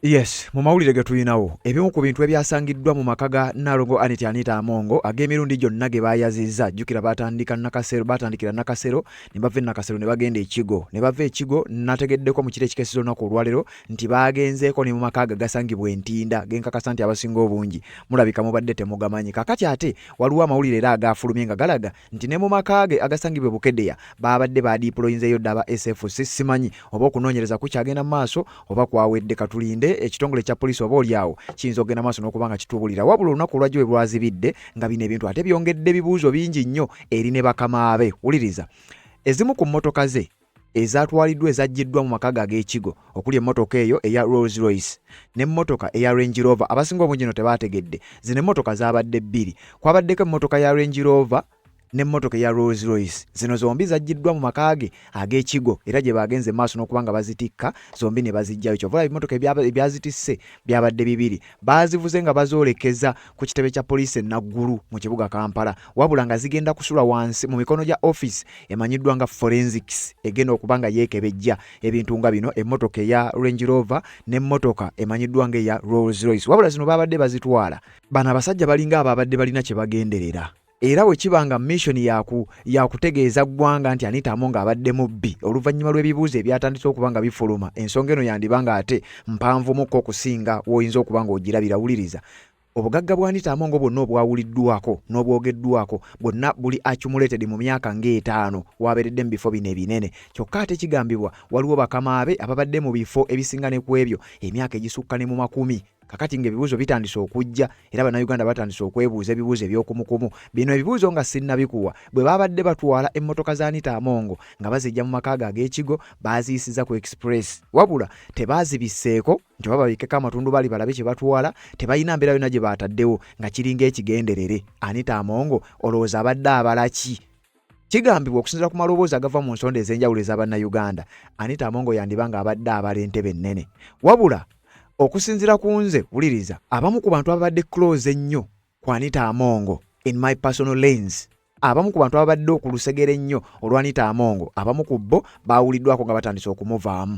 Yes, mu mawulire ge tulinawo, ebimu ku bintu ebyasangiddwa mu maka ga Nnaalongo Annet Anita Among ag'emirundi gyonna ge baayazizza. Jjukira baatandika Nakasero, baatandikira Nakasero ne bava e Nakasero ne bagenda e Kigo, ne bava e Kigo. Nategeddeko mu kiro ekikeeseza olunaku olwaleero nti baagenzeeko ne mu maka ago agasangibwa e Ntinda, ge nkakasa nti abasinga obungi mulabika mubadde temugamanyi. Kaakati ate waliwo amawulire era agaafulumye nga galaga nti ne mu maka ge agasangibwa e Bukedea baabadde baadiipuloyinzeeyo dda aba SFC. Simanyi oba okunoonyereza kukyagenda mu maaso oba kwawedde. Katulinde ekitongole kya poliisi, oba olyawo kiyinza okugenda maaso n'okuba nga kitubulira. Wabula olunaku olwajjo bwe lwazibidde nga bino ebintu ate byongedde ebibuuzo bingi nnyo eri ne bakamaabe. Wuliriza, ezimu ku mmotoka ze ezatwaliddwa, ezaggiddwa mu maka ge ag'ekigo, okuli emmotoka eyo eya Rolls Royce n'emmotoka eya Range Rover. Abasinga obungi no tebaategedde zino emmotoka zaabadde bbiri. Kwabaddeko emmotoka ya Range Rover n'emmotoka eya Rolls Royce. Zino zombi zaggiddwa mu maka ge ag'ekigo era gye baagenze maaso n'okuba nga bazitikka zombi ne baziggyayo. Kyova olaba ebimotoka ebyazitisse byabadde bibiri. Baazivuze nga bazoolekeza ku kitebe kya poliisi e Naggulu mu kibuga Kampala, wabula nga zigenda kusula wansi mu mikono gya ofiisi emanyiddwa nga forensics egenda okuba nga yeekebejja ebintu nga bino, emmotoka eya Range Rover n'emmotoka emanyiddwa nga eya Rolls Royce. Wabula zino baabadde bazitwala, bano abasajja balinga abaabadde balina kye bagenderera, era bwe kiba nga mission yakutegeeza ggwanga nti Anita Among abadde mubbi, oluvannyuma lw'ebibuuzo ebyatandise okuba nga bifuluma, ensonga eno yandiba nga ate mpanvumukko okusinga w'oyinza okuba ng'ogirabira. Wuliriza, obugagga bwa Anita Among bwonna obwawuliddwako n'obwogeddwako bwonna buli accumulated mu myaka ng'etaano wabeeredde mu bifo bino ebinene. Kyokka ate kigambibwa waliwo bakamaabe ababadde mu bifo ebisinga ne ku ebyo emyaka egisukka ne mu makumi. Kakati ng'ebibuuzo bitandise okujja era Bannayuganda batandise okwebuuza ebibuuzo eby'okumukumu. Bino ebibuuzo nga sinnabikuwa, bwe babadde batwala emmotoka za Anita Among nga bazijja mu maka ge ag'ekigo, baaziyisiza ku express, wabula tebaazibisseeko nti oba babikkeko amatundubaali balabe kye batwala. Tebalina mbeera yonna gye baataddewo nga kiringa ekigenderere. Anita Among olowooza abadde abala ki? Kigambibwa, okusinziira ku maloboozi agava mu nsonda ez'enjawulo ez'Abannayuganda, Anita Among yandiba ng'abadde abala entebe ennene. Wabula okusinziira ku nze, wuliriza, abamu ku bantu ababadde close ennyo ku Anita Among, in my personal lens, abamu ku bantu ababadde okulusegere ennyo olwa Anita Among, abamu ku bo baawuliddwako nga batandise okumuvaamu.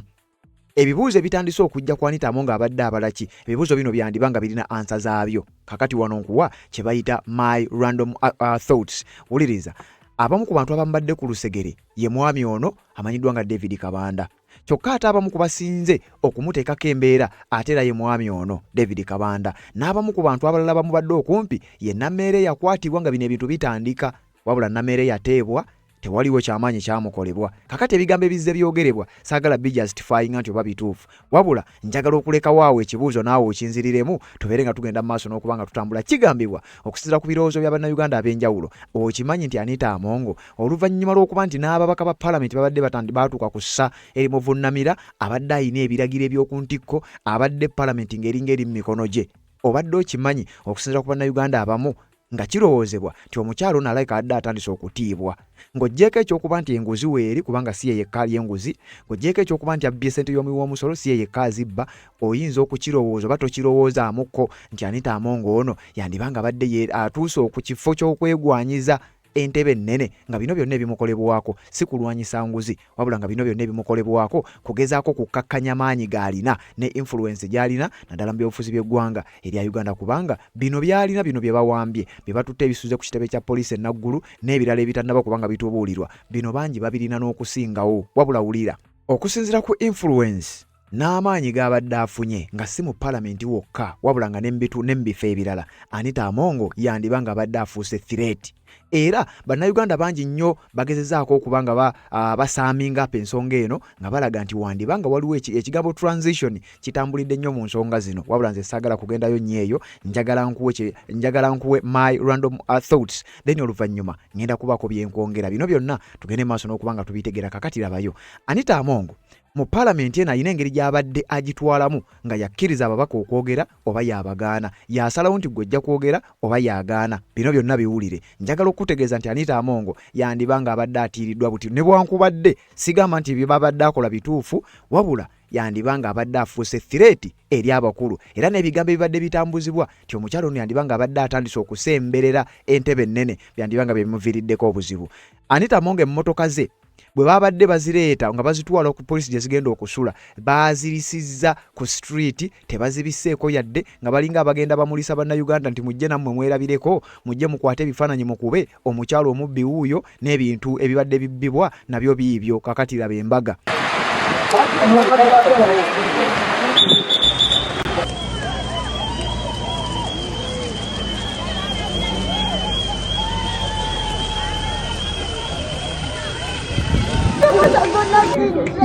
Ebibuuzo ebitandise okujja ku Anita Among abadde abala ki, ebibuuzo bino byandiba nga birina answer zaabyo. Kakati wano nkuwa kye bayita my random thoughts. Wuliriza, abamu ku bantu abamubadde ku lusegere ye mwami ono amanyiddwa nga David Kabanda. Kyokka ate abamu ku basinze okumuteekako embeera ate era ye mwami ono David Kabanda. N'abamu ku bantu abalala bamubadde okumpi ye Nameere yakwatibwa nga bino ebintu bitandika, wabula Nameere yateebwa, tewaliwo kyamaanyi kyamukolebwa. Kakati ebigambo ebizze byogerebwa saagala bijustifyinga nti oba bituufu, wabula njagala okulekawo awo ekibuuzo naawe okinziriremu, tubeere nga tugenda mu maaso n'okuba nga tutambula. Kigambibwa, okusinziira ku birowoozo bya Bannayuganda ab'enjawulo, okimanyi nti Anita Among, oluvannyuma lw'okuba nti n'ababaka ba palamenti babadde baatuuka ku ssa erimuvunnamira, abadde ayina ebiragiro eby'oku ntikko, abadde palamenti ng'eringa eri mu mikono gye. Obadde okimanyi, okusinziira ku Bannayuganda abamu, nga kirowoozebwa nti omukyalo ono alabika adde atandise okutiibwa, ng'oggyeeko ekyokuba nti enguzi weeri, kubanga si ye yekka ali enguzi, ng'oggyeeko ekyokuba nti abbye ssente y'omuwi w'omusolo, si ye yekka azibba, oyinza okukirowooza oba tokirowoozaamuko nti Anita Among ono yandiba nga badde atuuse ku kifo ky'okwegwanyiza entebe ennene, nga bino byonna ebimukolebwako si kulwanyisa nguzi, wabula nga bino byonna ebimukolebwako kugezaako kukkakkanya maanyi g'alina ne influence gy'alina, naddala mu byobufuzi by'eggwanga erya Uganda, kubanga bino by'alina, bino bye bawambye, bye batutte ebisuze ku kitebe kya poliisi e Naggulu n'ebirala ebitannaba kubanga bitubuulirwa, bino bangi babirina n'okusingawo. Wabula wulira, okusinziira ku influence n'amaanyi g'abadde afunye, nga si mu palamenti wokka, wabula nga ne mu bifo ebirala, Anita Among yandiba nga abadde afuuse threat, era Bannayuganda bangi nnyo bagezezaako okuba nga basumminga up ensonga eno nga balaga nti wandiba nga waliwo ekigambo transition kitambulidde nnyo mu nsonga zino. Wabula nze saagala kugendayo nnyo eyo, njagala nkuwe my random thoughts, then oluvannyuma ngenda kubaako byenkwongera. Bino byonna tugende maaso n'okuba nga tubitegera. Kakati labayo, Anita Among mu paalamenti eno alina engeri gy'abadde agitwalamu nga yakkiriza ababaka okwogera oba yabagaana, yasalawo nti gwe ojja kwogera oba yagaana. Bino byonna biwulire. Njagala okukutegeeza nti Anita Among yandiba ng'abadde atiiriddwa buti, ne bwankubadde sigamba nti bye babadde akola bituufu, wabula yandiba ng'abadde afuuse threat eri abakulu, era n'ebigambo ebibadde bitambuzibwa nti omukyalo ono yandiba ng'abadde atandise okusemberera entebe ennene byandiba nga byebimuviiriddeko obuzibu. Anita Among emmotoka ze Bwe babadde bazireeta nga bazitwala ku poliisi gye zigenda okusula, baazirisizza ku street, tebazibisseeko yadde, nga balinga abagenda bamulisa Bannayuganda nti mujje nammwe mwerabireko, mujje mukwate ebifaananyi mukube omukyala omubbi wuuyo n'ebintu ebibadde bibbibwa nabyo biibyo. Kakati laba embaga.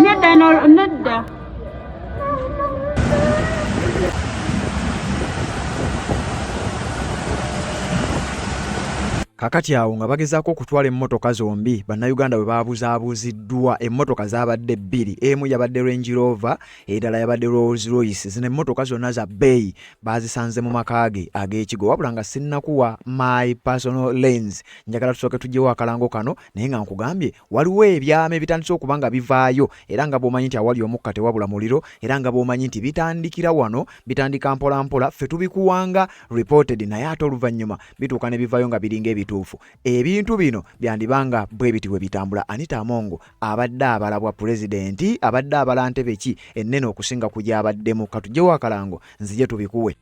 Nedda, nedda. Kakati awo nga bagezaako okutwala emmotoka zombi, Bannayuganda bwe baabuzaabuziddwa. Emmotoka zaabadde bbiri, emu yabadde Range Rover, endala yabadde Rolls Royce. Zino emmotoka zonna za bbeeyi, baazisanze mu maka ge ag'ekigo. Wabula nga sinnakuwa my personal lens, njagala tusooke tuggyewo akalango kano, naye nga nkugambye waliwo ebyama ebitandise okuba nga bivaayo, era nga bw'omanyi nti awali omukka tewabula muliro, era nga bw'omanyi nti bitandikira wano, bitandika mpolampola, ffe tubikuwanga reported, naye ate oluvannyuma bituuka ne bivaayo nga biringa ebituufu. Ebintu bino byandiba nga bwe biti bwe bitambula. Anita Among abadde abala bwa pulezidenti, abadde abala ntebe ki ennene okusinga ku gy'abaddemu. Katuggyewo akalango nzije tubikuwe.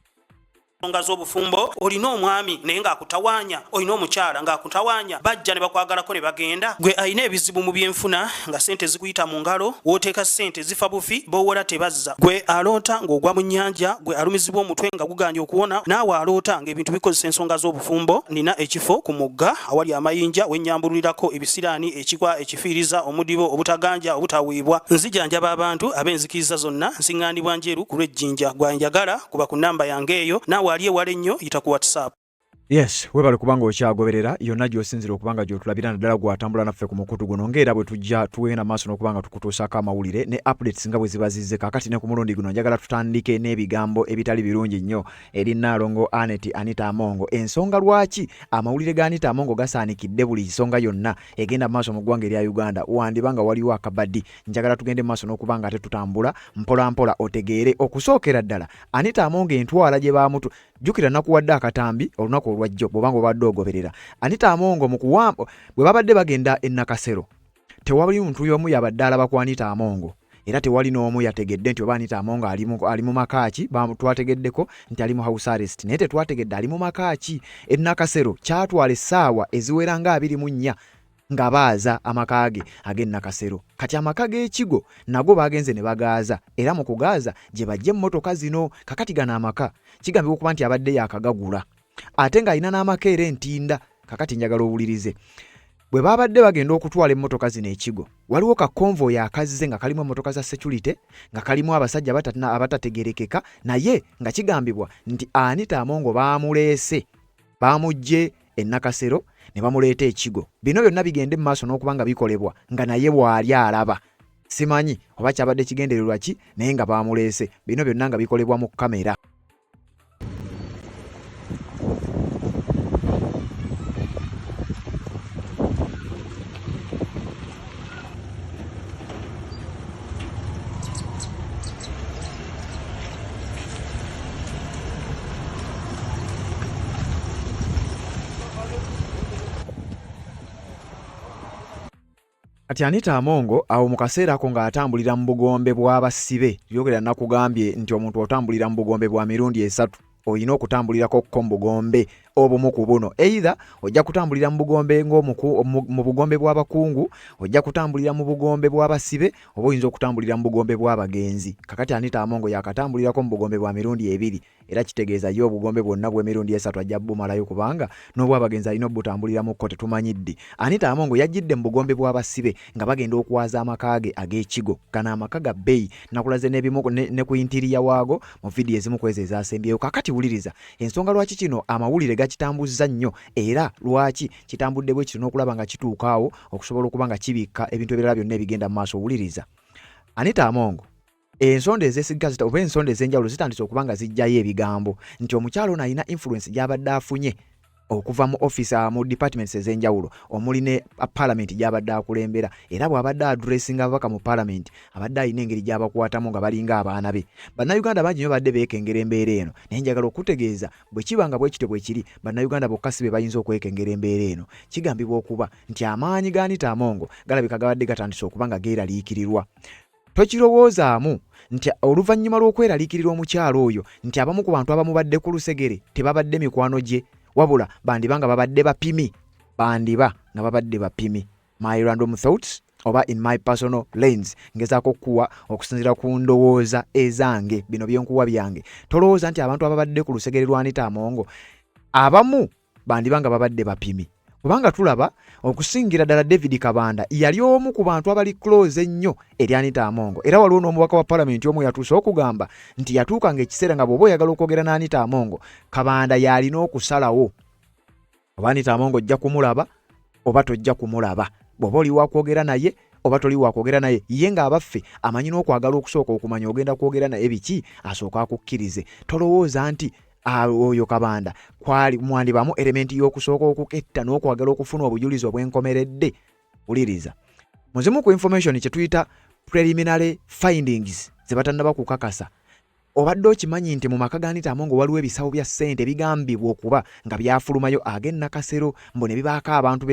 Ensonga z'obufumbo, olina omwami naye ng'akutawaanya, olina omukyala ng'akutawaanya, bajja ne bakwagalako ne bagenda. Gwe alina ebizibu mu byenfuna nga ssente zikuyita mu ngalo, w'oteeka ssente zifa bufi, b'owola tebazza. Gwe aloota ng'ogwa mu nnyanja, gwe alumizibwa omutwe nga gugaanye okuwona, naawe aloota ng'ebintu bikozesa ensonga z'obufumbo, nnina ekifo ku mugga awali amayinja we nnyambululirako ebisiraani, ekikwa, ekifiiriza, omudibo, obutaganja, obutaweebwa. Nzijanjaba abantu ab'enzikiriza zonna, nsiŋŋaanibwa Njeru ku lw'e Jinja. Gwe anjagala kuba ku nnamba yange eyo, naawe ali ewala ennyo yita ku WhatsApp. Yes, webale kubanga okyagoberera yonna gy'osinzira okuba nga gy'otulabira, naddala gw'atambula naffe ku mukutu guno, ng'era bwe tujja tugenda maaso n'okuba nga tukutuusaako amawulire ne updates nga bwe ziba zizze. Kaakati ne ku mulundi guno njagala tutandike n'ebigambo ebitali birungi nnyo eri Nnaalongo Annet Anita Amongo. Ensonga lwaki amawulire ga Anita Amongo gasaanikidde buli nsonga yonna egenda mu maaso mu ggwanga erya Uganda, wandiba nga waliwo akabadi. Njagala tugende mu maaso n'okuba nga ate tutambula mpola mpola otegeere okusookera ddala Anita Amongo entwala gye baamutu. Jjukira nakuwadde akatambi olunaku olwajjo bw'oba nga obadde ogoberera Anita Amongo mu kuwamba bwe babadde bagenda e Nakasero, tewali muntu y'omu yabadde alaba ku Anita Amongo, era tewali n'omu yategedde nti oba Anita Amongo ali mu maka ki. Twategeddeko nti ali mu house arrest, naye tetwategedde ali mu maka ki e Nakasero. Kyatwala essaawa eziwera nga 24 nga baaza amaka ge ag'e Nakasero. Kati amaka g'ekigo nago baagenze ne bagaaza, era mu kugaaza gye bajja emmotoka zino. Kakati gano amaka kigambibwa okuba nti abadde yaakagagula, ate ng'alina n'amaka era entinda. Kakati njagala owulirize bwe baabadde bagenda okutwala emmotoka zino ekigo, waliwo ka konvoyi akazze nga kalimu emmotoka za security, nga kalimu abasajja abatategerekeka, naye nga kigambibwa nti Anita Amongo baamuleese, baamuggye e Nakasero ne bamuleeta ekigo. Bino byonna bigende mu maaso n'okuba nga bikolebwa nga naye waali alaba. Simanyi oba kyabadde kigendererwa ki, naye nga baamuleese. Bino byonna nga bikolebwa mu kkamera. Kati Anita Amongo awo mu kaseera ako ng'atambulira mu bugombe bw'abasibe, yogera nakugambye nti omuntu otambulira mu bugombe bwa mirundi esatu, olina okutambulirako ko mu bugombe obumu ku buno, either ojja kutambulira mu bugombe mu bugombe bw'abakungu, ojja kutambulira mu bugombe bw'abasibe, oba oyinza okutambulira mu bugombe bw'abagenzi. Kakati Anita Amongo yakatambulirako mu bugombe bwa mirundi ebiri, era kitegeeza ye obugombe bwonna bw'emirundi esatu ajja bumalayo, kubanga n'obw'abagenzi alina obutambuliramu ko tetumanyi ddi. Anita Amongo yajjidde mu bugombe bw'abasibe nga bagenda okwaza amaka ge ag'ekigo. Gano amaka ga bbeeyi, nakulaze n'ebimu ne ku interior waago mu vidiyo ezimu ku ezo ezasembyeyo. Kakati wuliriza ensonga lwaki kino amawulire gakitambuzza nnyo, era lwaki kitambudde bwe kityo n'okulaba nga kituuka awo okusobola okuba nga kibikka ebintu ebirala byonna ebigenda mu maaso. Wuliriza Anita Amongo, ensonda ezesigika oba ensonda ez'enjawulo zitandise okuba nga zijjayo ebigambo nti omukyalo ono alina influence gy'abadde afunye. Okuva mu office mu departments ez'enjawulo omuli ne palamenti gy'abadde akulembera, era bw'abadde addressinga ababaka mu palamenti abadde alina engeri gy'abakwatamu nga balinga abaana be. Bannayuganda bangi nnyo badde beekengera embeera eno, naye njagala okutegeeza bwe kiba nga bwe kityo bwe kiri, Bannayuganda bokka si be bayinza okwekengera embeera eno. Kigambibwa okuba nti amaanyi ga Anita Among galabika gabadde gatandise okuba nga geeraliikirirwa. Tokirowoozaamu nti oluvannyuma lw'okweraliikirira omukyala oyo nti abamu ku bantu abamubadde ku lusegere tebabadde mikwano gye, wabula bandiba nga babadde bapimi, bandiba nga babadde bapimi. My random thoughts oba in my personal lanes, ngezaako okukuwa okusinziira ku ndowooza ezange, bino byenkuwa byange. Tolowooza nti abantu ababadde ku lusegere lwa Anita Among abamu bandiba nga babadde bapimi, kubanga tulaba okusingira ddala David Kabanda yali omu ku bantu abali close ennyo eri Anita Among. Era waliwo n'omubaka wa palamenti omu yatuuse okugamba nti yatuukanga ekiseera nga bw'oba oyagala okwogera n'Anita Among, Kabanda y'alina okusalawo oba Anita Among ojja kumulaba oba tojja kumulaba, bw'oba oli wakwogera naye oba toli wakwogera naye. Ye ng'abaffe amanyi n'okwagala okusooka okumanya ogenda kwogera naye biki, asooka akukkirize. Tolowooza nti oyo Kabanda kwali mwandibamu elementi y'okusooka okuketta n'okwagala okufuna obujulizi obwenkomeredde. Wuliriza, mu zimu ku information kye tuyita preliminary findings ze batannaba kukakasa, obadde okimanyi nti mu maka ga Anita Among waliwo ebisawo bya ssente ebigambibwa okuba nga byafulumayo ag'e Nakasero, mbu ne bibaako abantu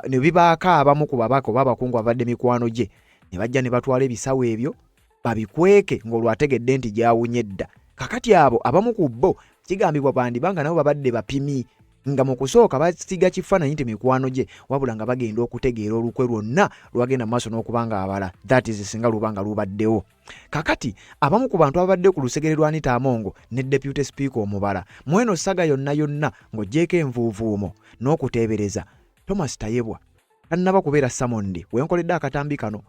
ne bibaako abamu ku babaka oba abakungu ababadde mikwano gye, ne bajja ne batwala ebisawo ebyo babikweke ng'olwo ategedde nti gyawunye dda. Kakati abo abamu ku bo kigambibwa bandiba nga nabo babadde bapimi, nga mu kusooka basiga kifaananyi nti mikwano gye, wabula nga bagenda okutegeera olukwe lwonna lwagenda mu maaso n'okuba nga abala, that is singa luba nga lubaddewo. Kakati abamu ku bantu ababadde ku lusegere lwa Anita Among ne Deputy Speaker omubala mweno saga yonna yonna ng'oggyeeko envuuvuumo n'okuteebereza, Thomas Tayebwa tannaba kubeera summoned. Wenkoledde akatambi kano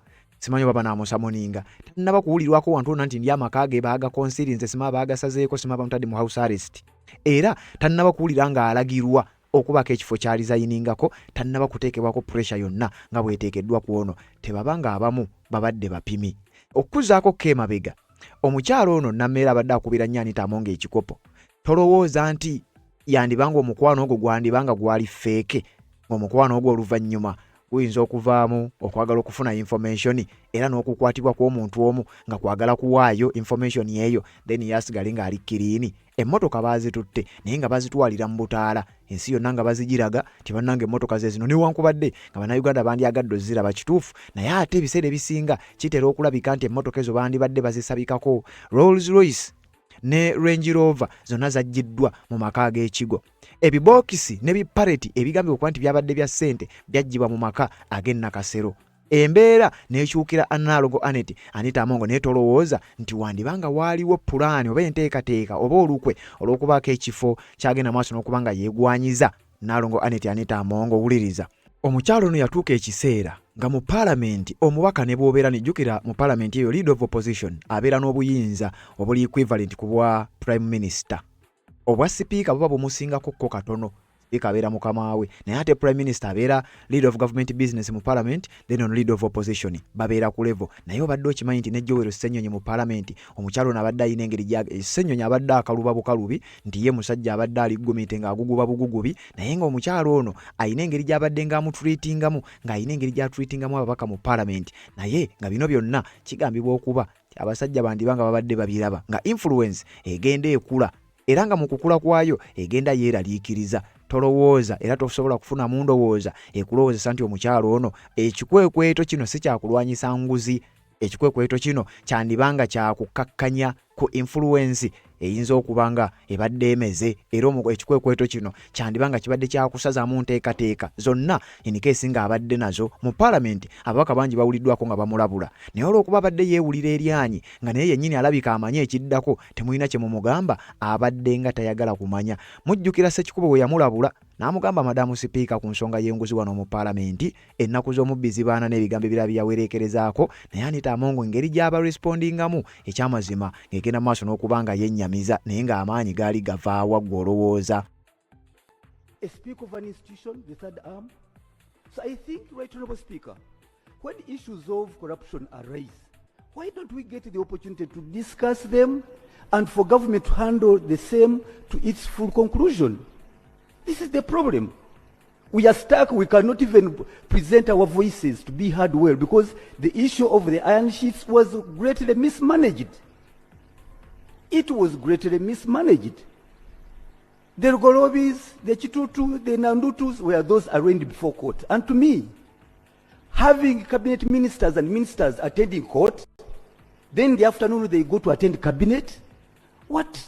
simanyi oba banaamusamoninga, tannaba kuwulirwako wantu wonna nti ndi amaka ge baagakonsirinze, sima baagasazeeko, sima bamutadde mu house arrest, era tannaba kuwulira ng'alagirwa okubako ekifo kyalizayiningako, tannaba kuteekebwako pressure yonna nga bweteekeddwa ku ono. Tebaba ng'abamu babadde bapimi. Okukuzaako ko emabega, omukyala ono Nammeera abadde akubira nnyo Anita Among ekikopo. Tolowooza nti yandiba ng'omukwano ogwo gwandiba nga gwali fake, ng'omukwano ogwo oluvannyuma guyinza okuvaamu okwagala okufuna information era n'okukwatibwa kw'omuntu omu nga kwagala kuwaayo information eyo, then yasigale ng'ali kiriini. Emmotoka baazitutte naye nga bazitwalira mu butaala, ensi yonna nga bazigiraga nti bannange emmotoka ze zino, newankubadde nga Bannayuganda bandyagadde oziraba kituufu, naye ate ebiseera ebisinga kitera okulabika nti emmotoka ezo bandibadde bazisabikako. Rolls Royce ne Range Rover zonna zaggyiddwa mu maka ag'ekigo. Ebibookisi ne bipareti ebigambibwa okuba nti byabadde bya ssente byaggyibwa mu maka ag'e Nakasero. Embeera n'ekyukira Nnaalongo Annet Anita Among, naye tolowooza nti wandiba nga waaliwo pulaani oba enteekateeka oba olukwe olw'okubaako ekifo ky'agenda maaso n'okuba nga yeegwanyiza Nnaalongo Annet Anita Among. Wuliriza. Omukyala ono yatuuka ekiseera nga mu palamenti omubaka ne bw'obeera nijjukira mu palamenti eyo leader of opposition abeera n'obuyinza obuli equivalent ku bwa prime minister. Obwa sipiika buba bumusingako ko katono, sipiika abeera mukama we, naye ate prime minister abeera leader of government business mu parliament, then on leader of opposition babeera ku level. Naye obadde okimanyi nti ne Joel Ssenyonyi mu parliament omukyalo ono abadde alina engeri gya Ssenyonyi abadde akaluba bukalubi nti ye musajja abadde ali gumite ng'aguguba bugugubi, naye ng'omukyalo ono alina engeri gy'abadde ng'amutreatingamu, ng'alina engeri gy'atreatingamu ababaka mu parliament. Naye nga bino byonna kigambibwa okuba abasajja bandiba nga babadde babiraba nga influence egenda ekula, era nga mu kukula kwayo egenda yeeraliikiriza. Tolowooza era tosobola kufunamu ndowooza ekulowoozesa nti omukyalo ono ekikwekweto kino si kyakulwanyisa nguzi, ekikwekweto kino kyandiba nga kyakukkakkanya ku influence eyinza okuba nga ebadde emeze, era ekikwekweto kino kyandiba nga kibadde kyakusazaamu nteekateeka zonna in case ng'abadde nazo mu palamenti. Ababaka bangi bawuliddwako nga bamulabula, naye olw'okuba abadde yeewulira eryanyi nga naye yennyini alabika amanyi ekiddako, temulina kye mumugamba, abadde nga tayagala kumanya. Mujjukira Ssekikubo bwe yamulabula n'amugamba, Madamu Sipiika, ku nsonga y'enguzi wano mu palamenti, ennaku z'omubbi zibaana n'ebigambo ebirala bye yawereekerezaako. Naye Anita Among engeri gy'aba respondingamu, ekyamazima ng'egenda mu maaso n'okuba nga yennyamiza, naye ng'amaanyi gaali gavaawa ggwe olowooza? A speaker of an institution, the third arm. So I think, Right Honorable Speaker, when issues of corruption arise, why don't we get the opportunity to discuss them and for government to handle the same to its full conclusion? This is the problem. We are stuck. We cannot even present our voices to be heard well because the issue of the iron sheets was greatly mismanaged. It was greatly mismanaged. The Lugolobis, the Kitutu, the Nandutus were those arraigned before court. And to me, having cabinet ministers and ministers attending court, then in the afternoon they go to attend cabinet, what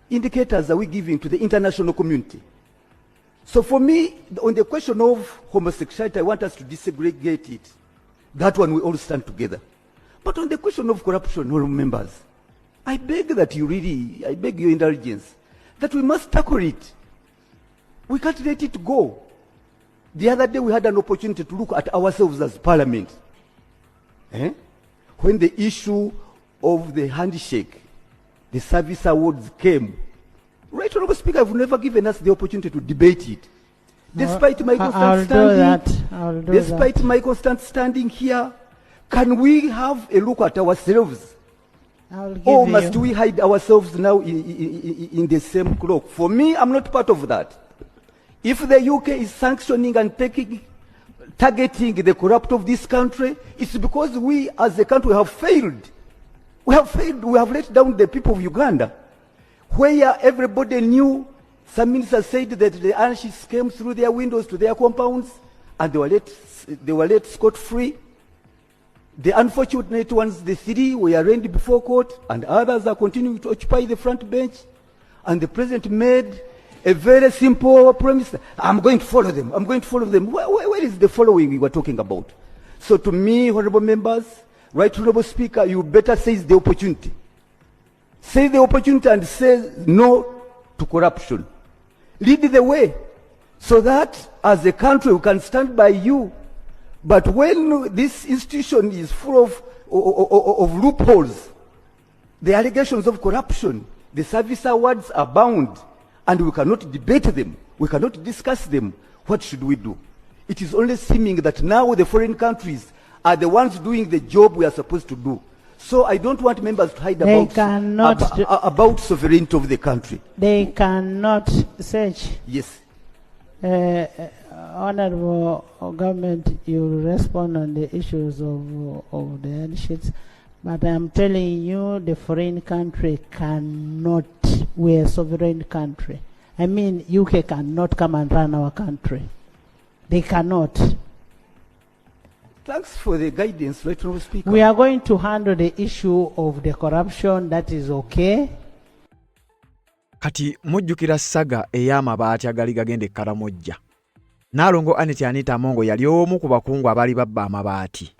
indicators are we giving to the international community? So for me, on the question of homosexuality, I want us to desegregate it. That one we all stand together. But on the question of corruption, honorable members, I beg that you really, I beg your indulgence, that we must tackle it. We can't let it go. The other day we had an opportunity to look at ourselves as parliament. Eh? When the issue of the handshake, the service awards came, Right Honorable Speaker, have never given us the opportunity to debate it. Despite my constant standing, despite my constant standing here, can we have a look at ourselves? Or must we hide ourselves now in the same cloak? For me, I'm not part of that. If the UK is sanctioning and targeting the corrupt of this country, it's because we as a country have failed. We have failed. We have let down the people of Uganda, where everybody knew. Some ministers said that the anarchists came through their windows to their compounds and they were let scot-free. The unfortunate ones, the three, were arraigned before court, and others are continuing to occupy the front bench. And the president made a very simple promise. I'm going to follow them. I'm going to follow them. Where is the following we were talking about? So to me, honorable members, Right Honorable Speaker, you better seize the opportunity. Seize the opportunity and say no to corruption. Lead the way so that as a country we can stand by you. But when this institution is full of loopholes, the allegations of corruption, the service awards are bound, and we cannot debate them, we cannot discuss them, what should we do? It is only seeming that now the foreign countries are the ones doing the job we are supposed to do. So I don't want members to hide about sovereignty of the country. They cannot search. Yes. Honorable Government, you respond on the issues of the handsheets, but I'm telling you, the foreign country cannot. We are a sovereign country. I mean, UK cannot come and run our country. They cannot. Thanks for the guidance, Right Honorable Speaker. We are going to handle the issue of the corruption. That is okay. Kati mujjukira saga ey'amabaati agali gagenda e Karamojja. Naalongo Annet Anita Amongo yali omu ku bakungu abaali babba amabaati.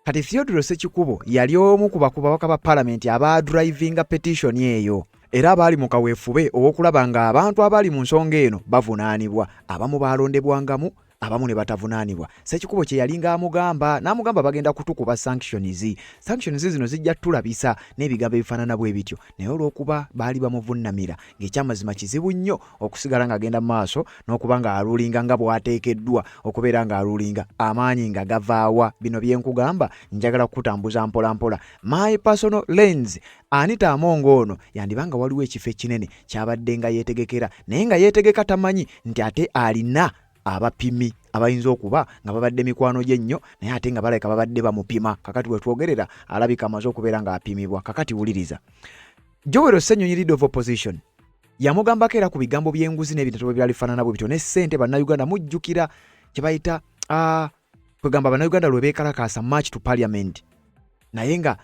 Kati Theodore Ssekikubo yali omu ku bakubabaka ba palamenti abaadrivinga petition eyo, era abaali mu kaweefube ow'okulaba ng'abantu abaali mu nsonga eno bavunaanibwa. Abamu baalondebwangamu, abamu ne batavunaanibwa. Ssekikubo kye yalinga amugamba, n'amugamba bagenda kutukuba sanctions. Sanctions zino zijja tulabisa n'ebigambo ebifaanana bwe bityo. Naye olw'okuba baali bamuvunnamira, ng'ekyamazima kizibu nnyo okusigala ng'agenda mu maaso n'okuba ng'alulinga nga bw'ateekeddwa okubeera ng'alulinga, amaanyi nga gavaawa. Bino bye nkugamba njagala kukutambuza mpola mpola. My personal lens, Anita Amongo ono yandiba nga waliwo ekifo ekinene ky'abadde nga yeetegekera, naye nga yeetegeka tamanyi nti ate alina abapimi abayinza okuba nga babadde mikwano gye nnyo, naye ate nga balabika babadde bamupima. Kakati we twogerera alabika amaze okubeera ng'apimibwa. Kakati wuliriza Joel Ssenyonyi, leader of opposition, yamugambako era ku bigambo by'enguzi n'ebintu bwe byali bifaanana bwe bityo ne ssente. Bannayuganda mujjukira kye bayita kwegamba Bannayuganda lwe beekalakaasa March to Parliament, naye nga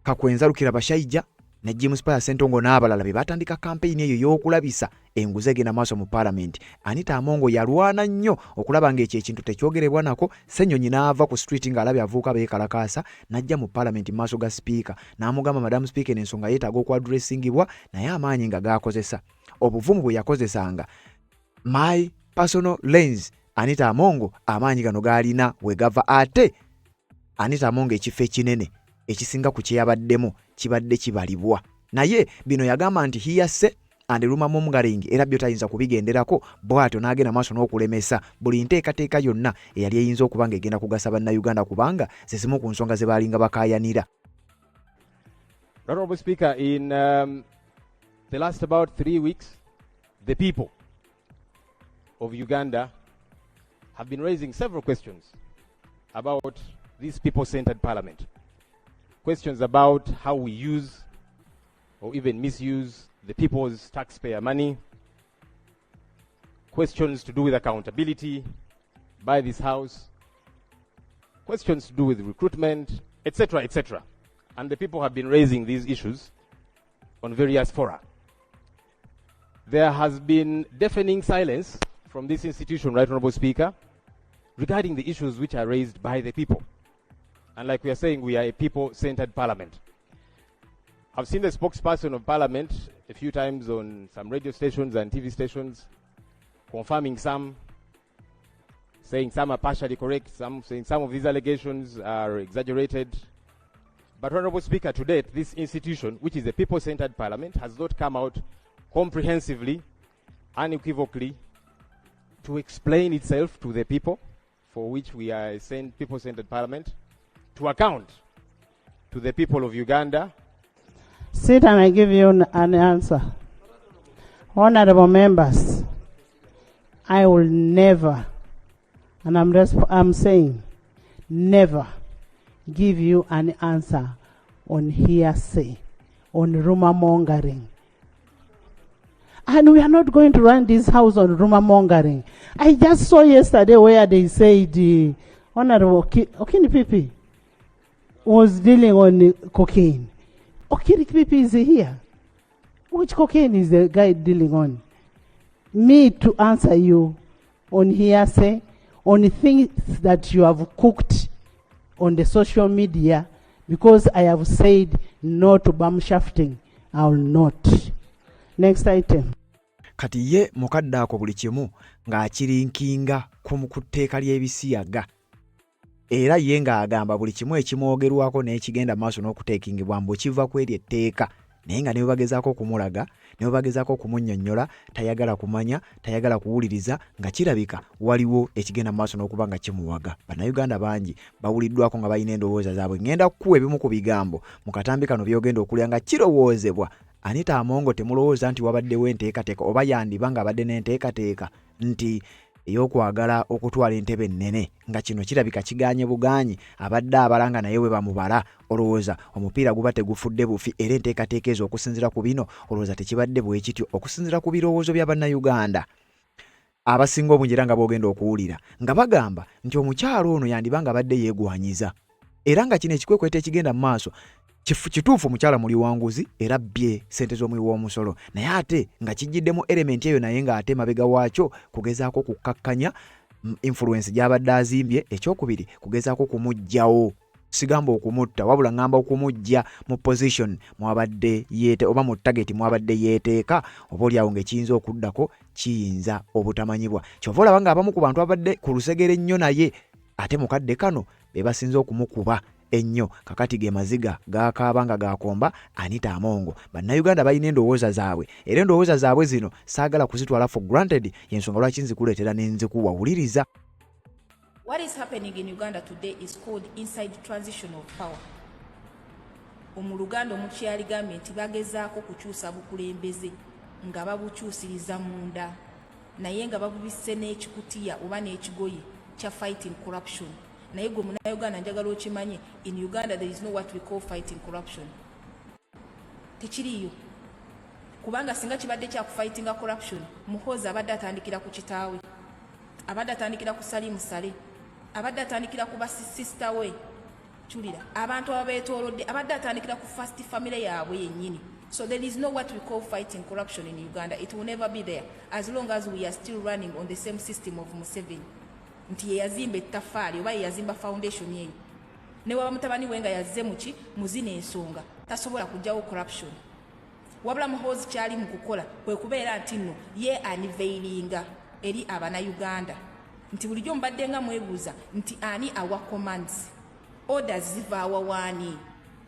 Kakwenza Rukirabashaija ne James Paya Ssentongo n'abalala be batandika kampeyini eyo y'okulabisa enguzi egenda maaso mu paalamenti. Anita Amongo yalwana nnyo okulaba ng'ekyo ekintu tekyogerebwa nako. Ssenyonyi n'ava ku street ng'alabye avuuka beekalakaasa, n'ajja mu paalamenti mu maaso ga sipiika n'amugamba, "Madamu sipiika, eno ensonga yeetaaga okwadresingibwa." Naye amaanyi nga gaakozesa, obuvumu bwe yakozesanga, my personal lens, Anita Amongo amaanyi gano g'alina we gava. Ate Anita Amongo ekifo ekinene ekisinga ku kyeyabaddemu kibadde kibalibwa, naye bino yagamba nti hearsay and rumour mongering, era byo tayinza kubigenderako. Bw'atyo n'agenda maaso n'okulemesa buli nteekateeka yonna eyali eyinza okuba ng'egenda kugasa Bannayuganda, kubanga ze zimu ku nsonga ze baalinga bakaayanira. Honorable Speaker, in The last about 3 weeks, the people of Uganda have been raising several questions about this people-centered parliament. Questions about how we use or even misuse the people's taxpayer money. Questions to do with accountability by this house. Questions to do with recruitment, etc., etc. And the people have been raising these issues on various fora. There has been deafening silence from this institution, Right Honorable Speaker, regarding the issues which are raised by the people. And like we are saying, we are a people-centered parliament. I've seen the spokesperson of parliament a few times on some radio stations and TV stations, confirming some, saying some are partially correct, some saying some of these allegations are exaggerated. But Honorable Speaker, to date, this institution, which is a people-centered parliament, has not come out comprehensively, unequivocally, to explain itself to the people, for which we are a people-centered parliament, to account to the people of Uganda. Sit and I give you an answer. Honorable members, I will never, and I'm saying, never give you an answer on hearsay, on rumor mongering. And we are not going to run this house on rumor mongering. I just saw yesterday where they said the Honorable Okinyi was dealing on cocaine. Okinyi is here. Which cocaine is the guy dealing on? Me to answer you on hearsay, on things that you have cooked on the social media, because I have said no to bomb shafting. I will not. Next item. Kati ye mukadde ako buli kimu ng'akirinkinga ku tteeka ly'ebisiyaga, era ye ng'agamba buli kimu ekimwogerwako n'ekigenda maaso n'okuteekingibwa mbu kiva ku eryo etteeka, naye nga ne bwe bagezaako okumulaga, ne bwe bagezaako okumunnyonnyola, tayagala kumanya, tayagala kuwuliriza, nga kirabika waliwo ekigenda maaso n'okuba nga kimuwaga. Bannayuganda bangi bawuliddwako nga balina endowooza zaabwe. Ŋŋenda kukuwa ebimu ku bigambo mu katambi kano by'ogenda okulya nga kirowoozebwa Anita Amongo temulowooza nti wabaddewo enteekateeka oba yandiba ng'abadde n'enteekateeka nti ey'okwagala okutwala entebe ennene, nga kino kirabika kigaanye bugaanyi, abadde abala nga naye bwe bamubala olowooza omupiira guba tegufudde bufi, era enteekateeka ezo okusinziira ku bino olowooza tekibadde bwe kityo okusinziira ku birowoozo bya Bannayuganda abasinga obungi, era nga bw'ogenda okuwulira nga bagamba nti omukyalo ono yandiba nga abadde yeegwanyiza, era nga kino ekikwekweto ekigenda mu maaso kituufu omukyala muliwanguzi era bbye ssente z'omuwi w'omusolo, naye ate nga kijjiddemu element eyo, naye ng'ate mabega waakyo kugezaako kukkakkanya influence gy'abadde azimbye. Ekyokubiri, kugezaako kumuggyawo, sigamba okumutta, wabula ŋŋamba okumuggya mu position mwabadde yeete oba mu target mwabadde yeeteeka, oba oliawo ng'ekiyinza okuddako kiyinza obutamanyibwa. Kyova olaba ng'abamu ku bantu abadde ku lusegere ennyo naye ate mukadde kano be basinze okumukuba ennyo. Kakati ge maziga gakaaba nga gakomba Anita Amongo. Bannayuganda balina endowooza zaabwe, era endowooza zaabwe zino saagala kuzitwala for granted, yensonga lwaki nzikuleetera n'enzikuwa. Wuliriza. What is happening in Uganda today is called inside transition of power. Mu Luganda omuntu yaligambye nti bagezaako kukyusa bukulembeze nga babukyusiriza munda, naye nga babubisse n'ekikutiya oba n'ekigoye kya fighting corruption. Naye gwe Munnayuganda, njagala okimanye, in Uganda there is no what we call fighting corruption. Tekiriiyo, kubanga singa kibadde kyakufightinga corruption, Muhoozi abadde atandikira ku kitaawe, abadde atandikira ku Salimu Sale, abadde atandikira ku basisita we kyulira abantu ababeetoolodde, abadde atandikira ku first family yaabwe yennyini. So there is no what we call fighting corruption in Uganda. It will never be there as long as we are still running on the same system of Museveni, nti ye yazimba ettaffaali oba ye yazimba foundation eyo. Ne waba mutabani we nga yazze muki muzina ensonga, tasobola kugyawo corruption. Wabula Muhoozi kyali mu kukola kwe kubeera nti nno ye unveilinga eri Abanayuganda nti bulijjo mubadde nga mwebuuza nti ani awa commands, orders zivaawa waani,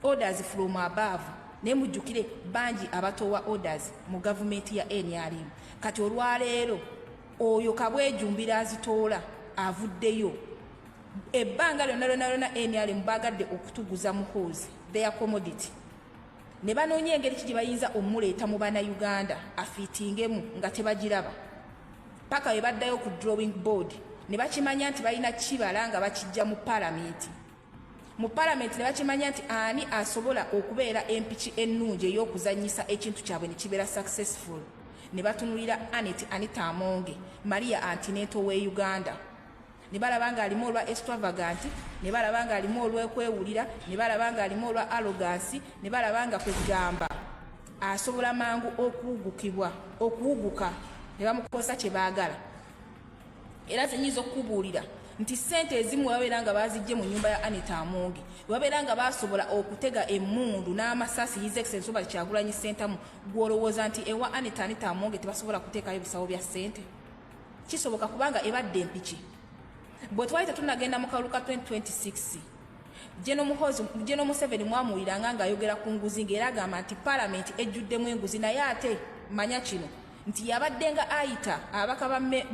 orders from above. Naye mujjukire bangi abatowa orders mu gavumenti ya NRM. Kati olwaleero oyo Kabwejumbira azitoola avuddeyo. Ebbanga lyonna lyonna lyonna NRM bagadde okutuguza Muhoozi their commodity. Ne banoonya engeri ki gye bayinza omuleeta mu Bannayuganda afiitingemu, nga tebagiraba, paka we baddayo ku drawing board ne bakimanya nti balina kibala nga bakijja mu Palamenti. Mu Palamenti ne bakimanya nti ani asobola okubeera empiki ennungi ey'okuzannyisa ekintu kyabwe ne kibeera successful. Ne batunulira Anet Anita Amonge, Maria Antineto we Uganda, ne balaba ng'alimu olwa extravagant, ne balaba ng'alimu olw'okwewulira, ne balaba ng'alimu olwa arrogance, ne balaba nga kwegamba asobola mangu okuwugukibwa, okuwuguka, ne bamukozesa kye baagala. Era zenyinza okukubuulira nti ssente ezimu webabeera nga bazijje mu nyumba ya Anita Amonge, webabeera nga basobola okutega emmundu n'amasasi His Excellence Robert Kyagulanyi Ssentamu, gw'olowooza nti ewa Anita Anita Amonge tebasobola kuteekayo bisawo bya ssente? Kisoboka, kubanga ebadde empiki. Bwe twali tetunagenda mu kalulu ka 2026, Geno Museveni mwamuwuliranga ng'ayogera ku nguzi, ng'era agamba nti Paalamenti ejjuddemu enguzi. Naye ate manya kino nti yabadde nga ayita ababaka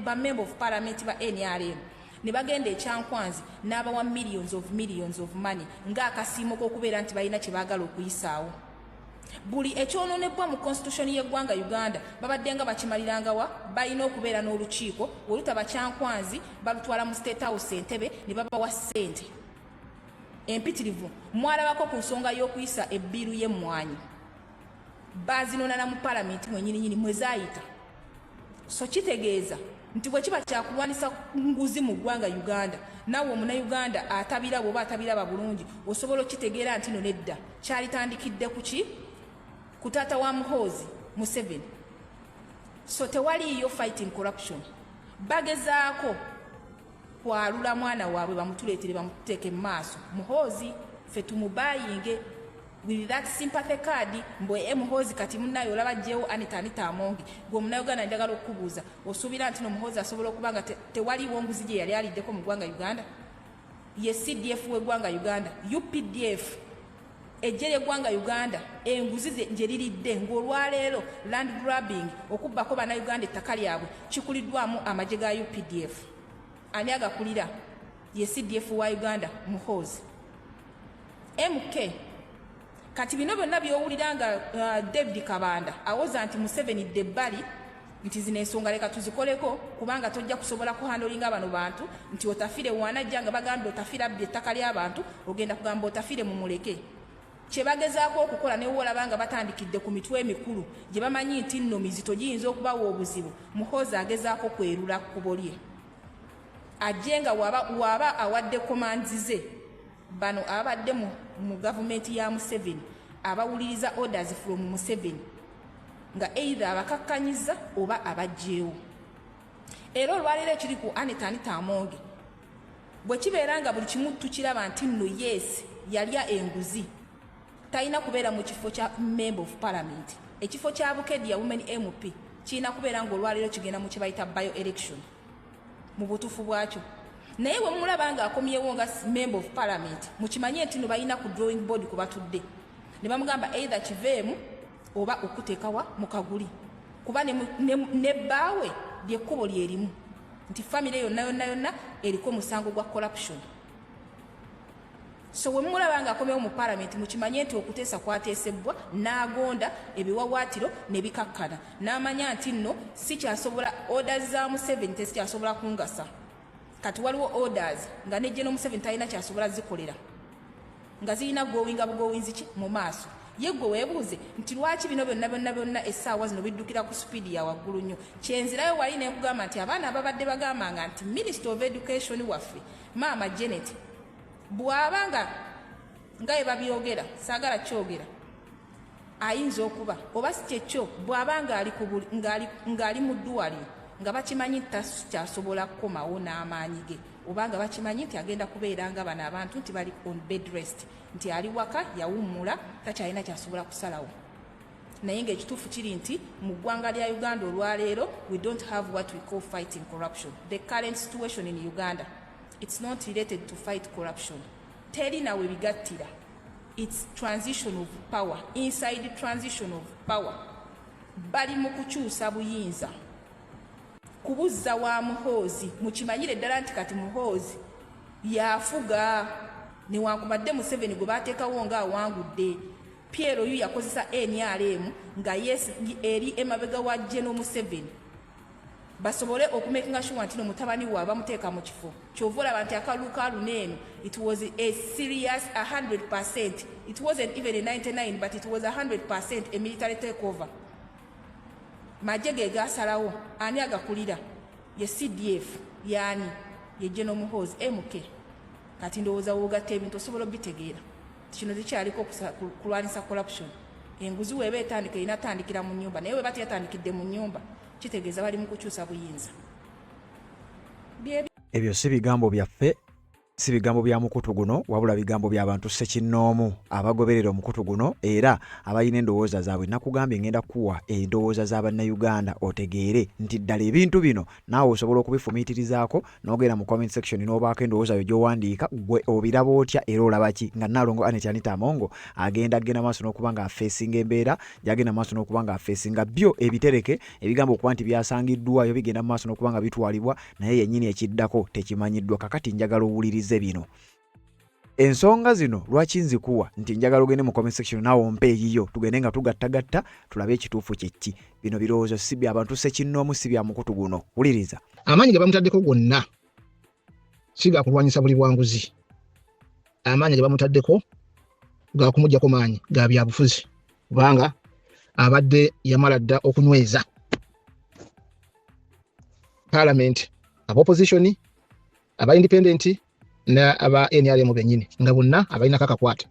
ba member of parliament ba NRM ne bagenda Ekyankwanzi n'abawa millions of millions of money ng'akasiimo k'okubeera nti balina kye baagala okuyisaawo. Buli ekyonoonebwa mu constitution y'eggwanga Uganda babadde nga bakimalirangawa. Balina okubeera n'olukiiko, welutaba Kyankwanzi balutwala mu State House, Entebe, ne babawa ssente empitirivu. Mwalabako ku nsonga y'okuyisa ebbiiru y'emmwanyi, bazinonana mu Palamenti mwenyininyini mwe zaayita. So kitegeeza nti bwe kiba kyakulwanisa nguzi mu ggwanga Uganda, naawe Omunauganda atabiraba oba atabiraba bulungi osobola okitegeera nti no nedda, kyalitandikidde ku ki? Ku taata wa Muhoozi, Museveni. So tewaliiyo fighting corruption. Bagezaako kwalula mwana waabwe bamutuleetere, bamututeeke mu maaso Muhoozi, ffe tumubayinge with that sympathy card mbwe e Muhoozi kati munaye olaba jjewo Anita Anita Amongi. Gwe Omunauganda, njagala okukubuuza, osuubira nti no Muhoozi asobola okuba nga tewaliiwo nguzi gye yali aliddeko mu ggwanga Uganda? Ye CDF w'eggwanga Uganda, UPDF, ejje ly'eggwanga Uganda, enguzi gye liridde ng'olwaleero land grabbing, okubbako Bannayuganda ettaka lyabwe, kikuliddwamu amagye ga UPDF. Ani agakulira? Ye CDF wa Uganda, Muhoozi MK. Kati bino byonna byowulira nga David Kabanda awoza nti Museveni dde ebbali, nti zino ensonga leka tuzikoleko, kubanga tojja kusobola kuhandolinga bano bantu, nti Otafire wanajja nga bagambye Otafire abbye ettaka ly'abantu, ogenda kugamba Otafire mumuleke. Kyebagezaako okukola, newoolaba nga batandikidde ku mitwe emikulu gye bamanyi nti nno mizito giyinza okubawa obuzibu. Muhoozi agezaako kwerula kkubo lye, ajje nga waba awadde commands ze bano ababadde mu gavumenti ya Museveni, abawuliriza orders from Museveni, nga either abakakkanyiza oba abajjeewo. Era olwaleero ekiri ku Anita Anita Amonge, bwe kibeera nga buli kimu tukiraba nti nno yes, yalya enguzi, talina kubeera mu kifo kya member of parliament. Ekifo kya Bukedia Women MP kirina kubeera nga olwaleero kigenda mu kyebayita by election mu butuufu bwakyo. Naye bwe mulaba nga akomyewo nga member of parliament, mukimanye nti no balina ku drawing board ku batudde ne bamugamba either kiveemu oba okuteekawa mu kaguli, kuba ne bbaawe lyekkubo lyerimu, nti famire yonna yonna yonna eriko omusango gwa corruption. So bwe mumulaba nga akomyewo mu Palamenti, mukimanye nti okuteesa kwateesebbwa n'agonda ebiwawaatiro ne bikakkana, n'amanya nti nno sikyasobola, orders za Museveni tezikyasobola kungasa. Kati waliwo orders nga ne Geno Museveni talina kyasobola zikolera, nga zirina gowinga bugowinzi ki mu maaso. Ye gwe weebuuze nti lwaki bino byonna byonna byonna essaawa zino biddukira ku sipiidi ya waggulu nnyo? Kyenzirayo wali nenkugamba nti abaana ababadde bagambanga nti Minister of Education waffe Maama Janet bw'aba nga bwe babyogera, saagala kyogera, ayinza okuba oba si kyekyo, bw'aba ng'ali mu ddwaliro nga bakimanyi takyasobola kukomawo n'amaanyi ge, oba nga bakimanyi nti agenda kubeera nga bano abantu nti bali on bed rest, nti ali waka yawummula, takyalina kyasobola kusalawo. Naye ng'ekituufu kiri nti mu ggwanga lya Uganda olwaleero we don't have what we call fighting corruption. The current situation in Uganda, it's not related to fight corruption, teri nawe bigattira. It's transition of power, inside transition of power. Bali mu kukyusa buyinza kubuzza wa Muhoozi. Mukimanyire ddala nti kati Muhoozi yafuga, newankubadde Museveni gwe bateekawo nga awangudde. PLU yakozesa NRM nga yes eri emabega wa General Museveni basobole okumakinga sure nti no mutabani waabwe bamuteeka mu kifo. Kyova olaba nti akalulu ka luno eno, it was a serious 100%. It wasn't even a 99, but it was 100% a military takeover. Magye ge gasalawo ani agakulira, ye CDF yaani ye General Muhoozi MK. Kati ndowooza woogatta ebintu osobola obitegeera kino tekyaliko kulwanisa corruption. Enguzi weeba etandika, erina tandikira mu nyumba, naye weba teyatandikidde mu nyumba, kitegeeza bali mu kukyusa buyinza. Ebyo si bigambo byaffe, si bigambo bya mukutu guno, wabula bigambo by'abantu ssekinnoomu abagoberera omukutu guno era abalina endowooza zaabwe. Nakugambye ngenda kuwa endowooza z'Abannayuganda otegeere nti ddala ebintu bino naawe osobola okubifumiitirizaako n'ogenda mu comment section n'obaako endowooza yo gy'owandiika. Gwe obiraba otya era olaba ki nga Nnaalongo Annet Anita Amongo agenda agenda maaso n'okuba ng'afeesinga embeera gy'agenda maaso n'okuba ng'afeesinga? Byo ebitereke ebigambo okuba nti byasangiddwayo bigenda mu maaso n'okuba nga bitwalibwa, naye yennyini ekiddako tekimanyiddwa. Kakati njagala owulirize bino. Ensonga zino lwaki nzikuwa nti njagala ogende mu comment section naawe ompe eyiyo, tugende nga tugattagatta tulabe ekituufu kyekki. Bino birowoozo si bya bantu ssekinnoomu, si bya mukutu guno. Wuliriza. Amaanyi ge bamutaddeko gonna si gakulwanyisa buli bwanguzi. Amaanyi ge bamutaddeko gakumugjako maanyi ga byabufuzi, kubanga abadde yamala dda okunyweza parliament, aba opposition, aba independent ne aba NRM bennyini, nga bonna abalinako akakwate.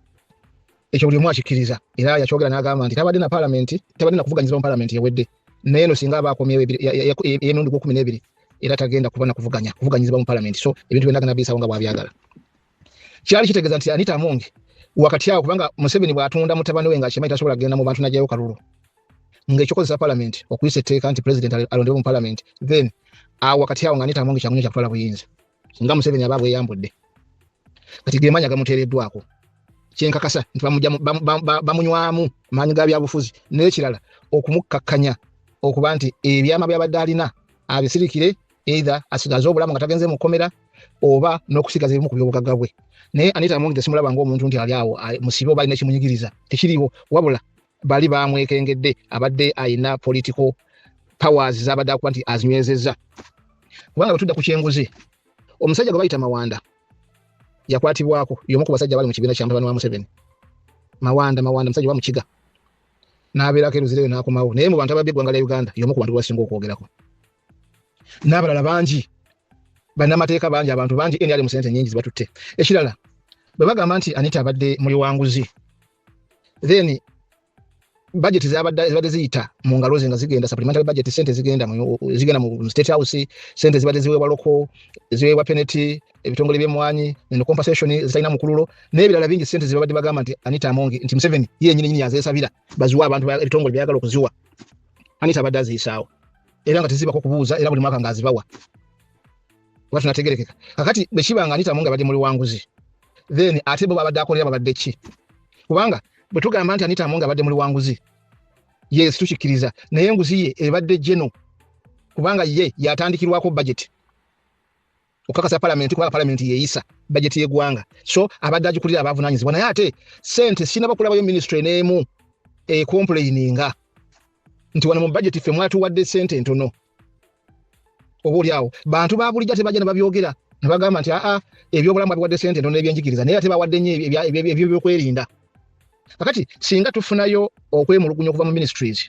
Ekyo buli omu akikkiriza, era yakyogera n'agamba nti tabadde na parliament, tabadde na kuvuganyizibwa mu parliament ewedde, naye eno singa aba akomyewo ey'emirundi gw'o 12, era tagenda kuba na kuvuganyizibwa mu parliament. So ebintu byonna agenda biyisawo nga bw'abyagala. Kyali kitegeeza nti Anita Among wakati awo, kubanga Museveni bw'atunda mutabani we nga akimanyi tasobola kugenda mu bantu n'aggyayo kalulu, ng'ekyokozesa parliament okuyisa etteeka nti president alondebwe mu parliament, then awo wakati awo nga Anita Among kyangu nnyo kyakutwala buyinza singa Museveni aba bweyambudde. Kati ge maanyi agamuteereddwako, kyenkakasa nti bamunywamu maanyi ga byabufuzi, n'ekirala okumukkakkanya okuba nti ebyama byabadde alina abisirikire, either asigaze obulamu nga tagenze mu kkomera oba n'okusigaza ebimu ku byobugagga bwe. Naye Anita Among tesimulaba ng'omuntu nti ali awo musibe oba alina ekimunyigiriza, tekiriwo. Wabula bali bamwekengedde, abadde alina political powers zabadde akuba nti azinywezezza. Kubanga bwe tudda ku kyenguzi, omusajja gwe bayita Mawanda yakwatibwako, y'omu ku basajja bali mu kibiina kya mutabani wa Museveni. Mawanda, Mawanda musajja wa Mukiga, n'abeerako eruzireyo n'akomawo, naye mu bantu ababbi eggwanga lya Uganda y'omu ku bantu basinga okwogerako. N'abalala bangi, bannamateeka bangi, abantu bangi, NRM sente nyingi zibatutte. Ekirala, bwe bagamba nti Anita abadde muli wanguzi, then budget zibadde ziyita mu ngalo ze nga zigenda supplementary budget, sente zigenda mu State House, sente zibadde ziweebwa local, ziweebwa penalty, ebitongole by'emmwanyi, eno compensation zitalina mukululo n'ebirala bingi, sente zibadde bagamba nti Anita Among, nti Museveni ye yennyini nyini azeesabira baziwa abantu ebitongole byayagala okuziwa. Anita abadde aziyisaawo era nga tezibako kubuuza, era buli mwaka ng'azibawa, oba tunategerekeka. Kakati bwe kiba nga Anita Among abadde muli wanguzi, then ate bo babadde akolera babadde ki? Kubanga bwe tugamba nti Anita Among abadde muli wanguzi, yes, tukikkiriza, naye enguzi ye ebadde geno, kubanga ye yatandikirwako budget okukakasa palamenti, kubanga palamenti yeyisa budget y'eggwanga. So abadde agikulira, abavunaanyizibwa, naye ate sente sinaba kulabayo ministry n'emu ecomplaininga nti wano mu budget ffe mwatuwadde sente ntono. Oba oli awo bantu ba bulijjo tebajja ne babyogera ne bagamba nti aa, ebyobulamu babiwadde sente ntono, ebyenjigiriza, naye ate bawadde nnyo ebyokwelinda. Kakati singa tufunayo okwemulugunya okuva mu ministries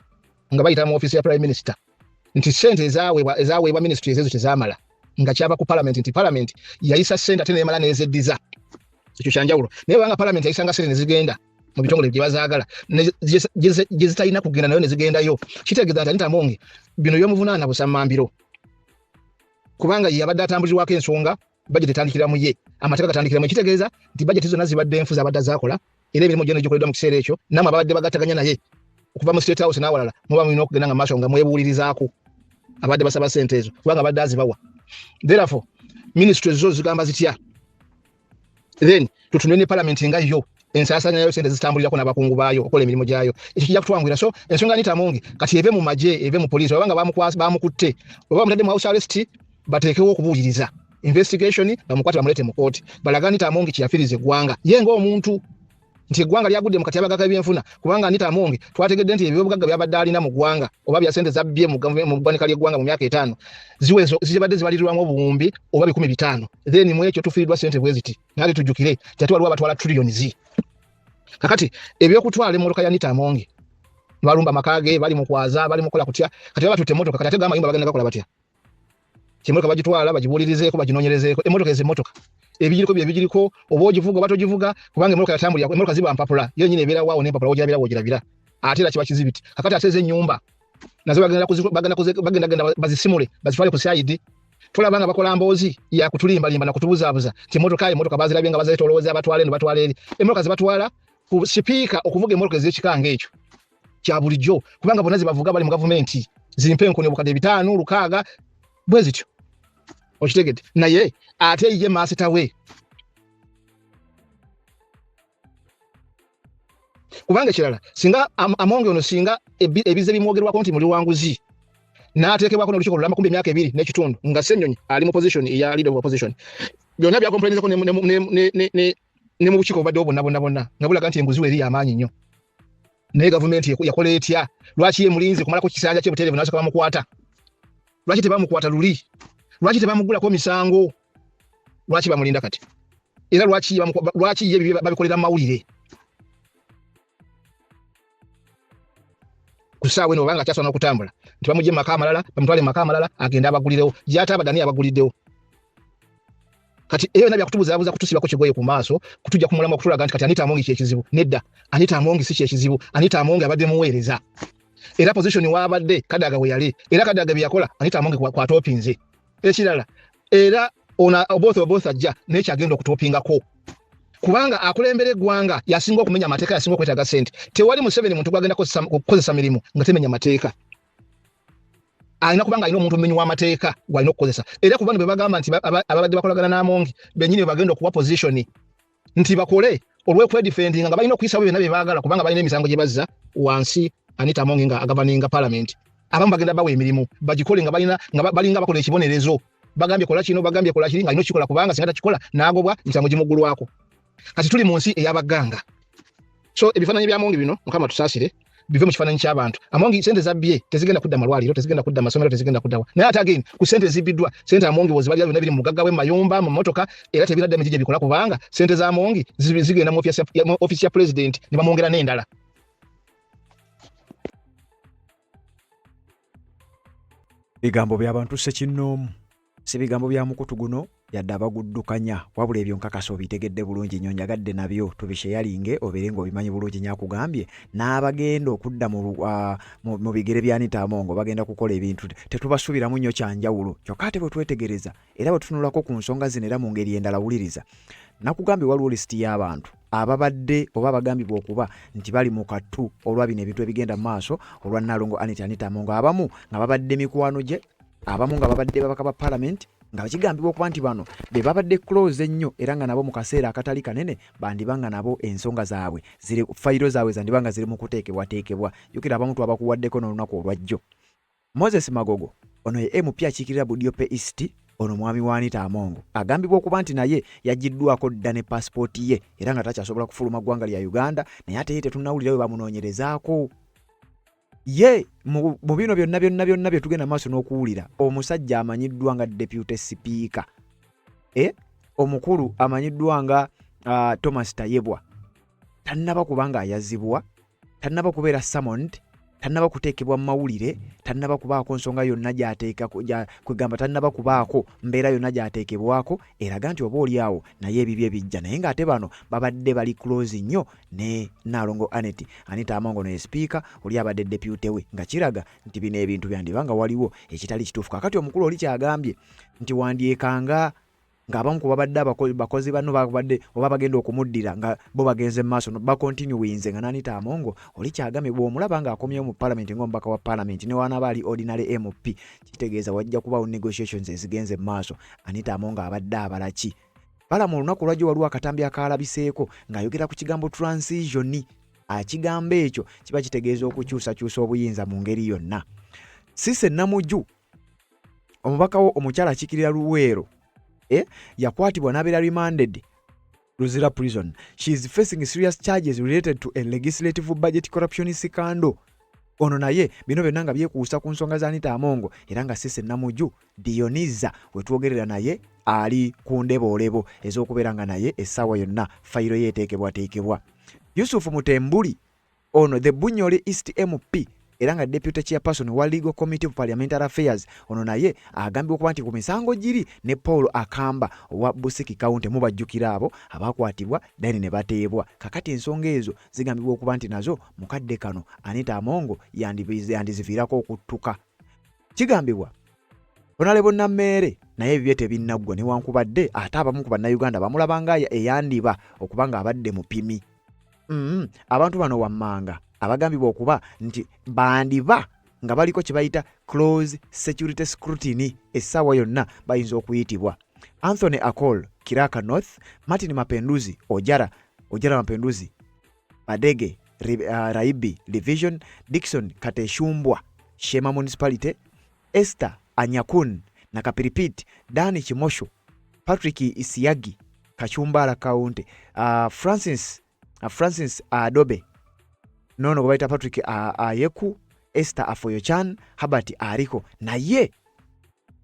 nga bayita mu office ya prime minister nti sente ezaweebwa ministries ezo tezaamala, nga kyava ku parliament, nti parliament yayisa sente ate nemala nezeddiza, ekyo kyanjawulo. Naye banga parliament yayisanga sente nezigenda mu bitongole gye bazaagala, gye zitalina kugenda nayo nezigendayo, kitegeeza nti Anita Among bino byomuvunaana busammambiro, kubanga ye abadde atambulirwako ensonga. Budget etandikira mu ye, amateeka gatandikira mu, kitegeeza nti budget zonna zibadde nfu zabadde zakola, era emirimu gyonna gikoleddwa mu kiseera ekyo. Nammwe ababadde bagattaganya naye okuva mu State House n'awalala, muba mulina okugenda nga maaso nga mwebuulirizaako abadde basaba sente ezo, kubanga abadde azibawa. Therefore ministry zo zigamba zitya? Then tutunule ne parliament nga yo ensaasanya yayo, sente zitambulirako n'abakungu baayo okukola emirimu gyayo. Ekyo kijja kutwanguyira. So ensonga Anita Among kati eve mu magye, eve mu poliisi, obanga bamukutte oba bamutadde mu house arrest, bateekewo okubuuliriza, investigation, bamukwate bamuleete mu kooti, balaga Anita Among kyeyafiiriza eggwanga ye ng'omuntu. Nti eggwanga lyagudde mu katyabaga k'ebyenfuna kubanga Anita Among twategedde nti ebyobugagga byabadde alina mu ggwanga oba bya sente zabbye mu ggwanika ly'eggwanga mu myaka etaano ziwezo zibadde zibalirirwamu obuwumbi oba 500,000. Then mu ekyo tufiiriddwa sente bwe ziti, naye tujjukire nti ate waliwo abatwala trillions. Kakati ebyokutwala emmotoka ya Anita Among, balumba amaka ge, bali mu kwaza, bali mu kukola kutya. Kati baba batutte emmotoka, kati ate gamba amayumba bagenda gakola batya? Emmotoka bagitwala bagibuulirizeeko, baginoonyerezeeko. Emmotoka ezo emmotoka ebigiriko bye bigiriko, oba ogivuga oba togivuga, kubanga emmotoka yatambulira, emmotoka ziba mpapula, yo nyini ebeera waawo n'empapula wogirabira wogirabira, ate era kiba kizibiti. Kakati ate ez'ennyumba nazo bagenda genda bazisimule bazitwale ku sayidi. Tulaba nga bakola mboozi ya kutulimbalimba na kutubuzaabuza nti emmotoka emmotoka bazirabye nga bazeetoolooza, batwala eno batwala eri. Emmotoka zebatwala ku sipiika okuvuga emmotoka ez'ekika ng'ekyo kya bulijjo, kubanga bonna zebavuga bali mu gavumenti, zimpa enkoni obukadde 500 600 bwe zityo, okitegedde. Naye ate ye maasita we, kubanga ekirala singa Among ono singa ebize bimwogerwako nti muli wanguzi n'ateekebwako n'olukiiko olulamba kumpi emyaka 2 n'ekitundu nga Ssenyonyi ali mu position eya leader of opposition, byonna byakomplainizako ne mu bukiiko obubaddewo bonna bonna bonna nga bulaga nti enguzi eri y'amaanyi nnyo. Naye gavumenti yakola etya? Lwaki ye mulinzi kumalako kisanja kye butereevu n'asooka bamukwata? Lwaki tebamukwata luli? Lwaki tebamugulako misango? Lwaki bamulinda kati? Era lwaki ye bibye babikolera mu mawulire? Ku ssaawa eno obanga akyasobola n'okutambula nti bamugye mu maka amalala, bamutwale mu maka amalala agende abagulirewo gy'ate abadde ani abagulidewo. Kati ebyo byonna byakutubuzaabuza, kutusibako kigoye ku maaso, kutujja ku mulamwa, okutulaga nti kati Anita Among kyekizibu. Nedda, Anita Among si kyekizibu. Anita Among abadde muweereza, era position waabadde Kadaga we yali, era Kadaga bye yakola Anita Among kwatoopinze. Ekirala era ono Oboth Oboth ajja naye kyagenda okutoopingako, kubanga akulembera eggwanga yasinga okumenya amateeka, yasinga okwetaaga ssente. Tewali Museveni muntu gwagenda kukozesa mirimu nga temenya mateeka, alina kubanga alina omuntu omumenyi w'amateeka gw'alina okukozesa. Era ku bano be bagamba nti ababadde bakolagana n'Amongi bennyini be bagenda okuwa position nti bakole olw'okwedifendinga nga balina okuyisawo byonna bye baagala, kubanga balina emisango gye bazza wansi Anita Among nga agavaninga parliament. Abamu bagenda bawa emirimu bagikole nga balina nga balinga bakola ekibonerezo, bagambye kola kino, bagambye kola kiri, nga alina okukikola kubanga singa takikola n'agobwa emisango gimuggulwako. Kati tuli mu nsi ey'abaganga. So ebifaananyi bya Among bino, Mukama tusaasire, bive mu kifaananyi ky'abantu. Among sente zabbye tezigenda kudda malwaliro, tezigenda kudda masomero, tezigenda kuddawa. Naye ate again ku sente ezibbiddwa, sente Among wozibalira byonna biri mu mugagga we, mu mayumba, mu mmotoka, era tebirina damage gye bikola, kubanga sente za Among zigenda mu office ya president ne bamwongera n'endala. Bigambo by'abantu ssekinnoomu, si bigambo bya mukutu guno yadde abaguddukanya, wabula ebyo nkakasa obitegedde bulungi nnyo. Njagadde nabyo tubisheyalinge obeere ng'obimanyi bulungi nnyo. Akugambye n'abagenda okudda mu bigere bya Anita Among bagenda kukola ebintu tetubasuubiramu nnyo kyanjawulo. Kyokka ate bwe twetegereza era bwe tutunulako ku nsonga zino era mu ngeri endala, wuliriza, nakugambye waliwo lisiti y'abantu ababadde oba abagambibwa okuba nti bali mu kattu olwa bino ebintu ebigenda mu maaso olwa Nnaalongo Anita Anita Among, abamu nga babadde mikwano gye, abamu nga babadde babaka ba palamenti, nga kigambibwa okuba nti bano be babadde close ennyo, era nga nabo mu kaseera akatali kanene bandiba nga nabo ensonga zaabwe ziri, fayiro zaabwe zandiba nga ziri mu kuteekebwateekebwa. Jjukira abamu twabakuwaddeko n'olunaku olwajjo. Moses Magogo ono ye MP akiikirira Budiope East, ono mwami wa Anita Among, agambibwa okuba nti naye yaggyiddwako dda ne paasipooti ye era nga takyasobola kufuluma ggwanga lya Uganda, naye ate ye tetunnawulira we bamunoonyerezaako. Ye mu bino byonna byonna byonna bye tugenda maaso n'okuwulira, omusajja amanyiddwa nga Deputy Sipiika, omukulu amanyiddwa nga Thomas Tayebwa tannaba kubanga ayazibwa, tannaba kubeera summoned, tannaba kuteekebwa mu mawulire, tannaba kubaako nsonga yonna gy'ateeka kwegamba, tannaba kubaako mbeera yonna gy'ateekebwako eraga nti oba oli awo naye ebibye bijja. Naye ng'ate bano babadde bali close nnyo ne Nnaalongo Annet Anita Among, ono ye sipiika, oli abadde deputy we, nga kiraga nti bino ebintu byandiba nga waliwo ekitali kituufu. Kaakati omukulu oli kyagambye nti wandyekanga ng'abamu ku babadde bakozi banno babadde oba bagenda okumuddira nga bo bagenze mu maaso bakontinuwinze nga n'Anita Among oli kyagambye bw'omulaba ng'akomyewo mu palamenti ng'omubaka wa palamenti ne wanaaba ali ordinary MP, kitegeeza wajja kubaawo negotiations ezigenze mu maaso. Anita Among abadde abala ki? Balamu olunaku olwajjo waliwo akatambi akaalabiseeko ng'ayogera ku kigambo transition. Ekigambo ekyo kiba kitegeeza okukyusakyusa obuyinza mu ngeri yonna. Cissy Namuju omubaka wo omukyala akiikirira Luweero, yakwatibwa n'abeera remanded. Luzira Prison. She is facing serious charges related to a legislative budget corruption scandal. Ono naye bino byonna nga byekuusa ku nsonga za Anita Amongo era nga Cissy Namuju Dioniza wetwogerera naye ali ku ndeboolebo ez'okubeera nga naye essaawa yonna fayiro ye eteekebwateekebwa. Yusuf Mutembuli ono the Bunyole East MP era nga deputy chairperson wa Legal Committee of Parliamentary Affairs ono naye agambibwa okuba nti ku misango giri ne Paul Akamba owa Busiki County mubajjukira abo abakwatibwa then ne bateebwa. Kakati ensonga ezo zigambibwa okuba nti nazo mu kadde kano Anita Amongo yandiziviirako okuttuka. Kigambibwa Honalebo Nammeere naye ebibye tebinnaggwa newankubadde ate abamu ku Bannayuganda bamulaba nga eyandiba okuba ng'abadde mupimi. Abantu bano wammanga abagambibwa okuba nti bandiba nga baliko kye bayita close security scrutiny essaawa yonna bayinza okuyitibwa. Anthony Akol, Kiraka North, Martin Mapenduzi, Ojara, Ojara Mapenduzi, Badege, Raibi Division, Dickson Kateshumbwa, Shema Municipality, Esther Anyakun, Nakapiripit, Dani Chimosho, Patrick Isiagi, Kachumbala County, Francis Adobe, nono gwe bayita Patrick Ayeku, Esther Afoyochan, Herbert Ariko, naye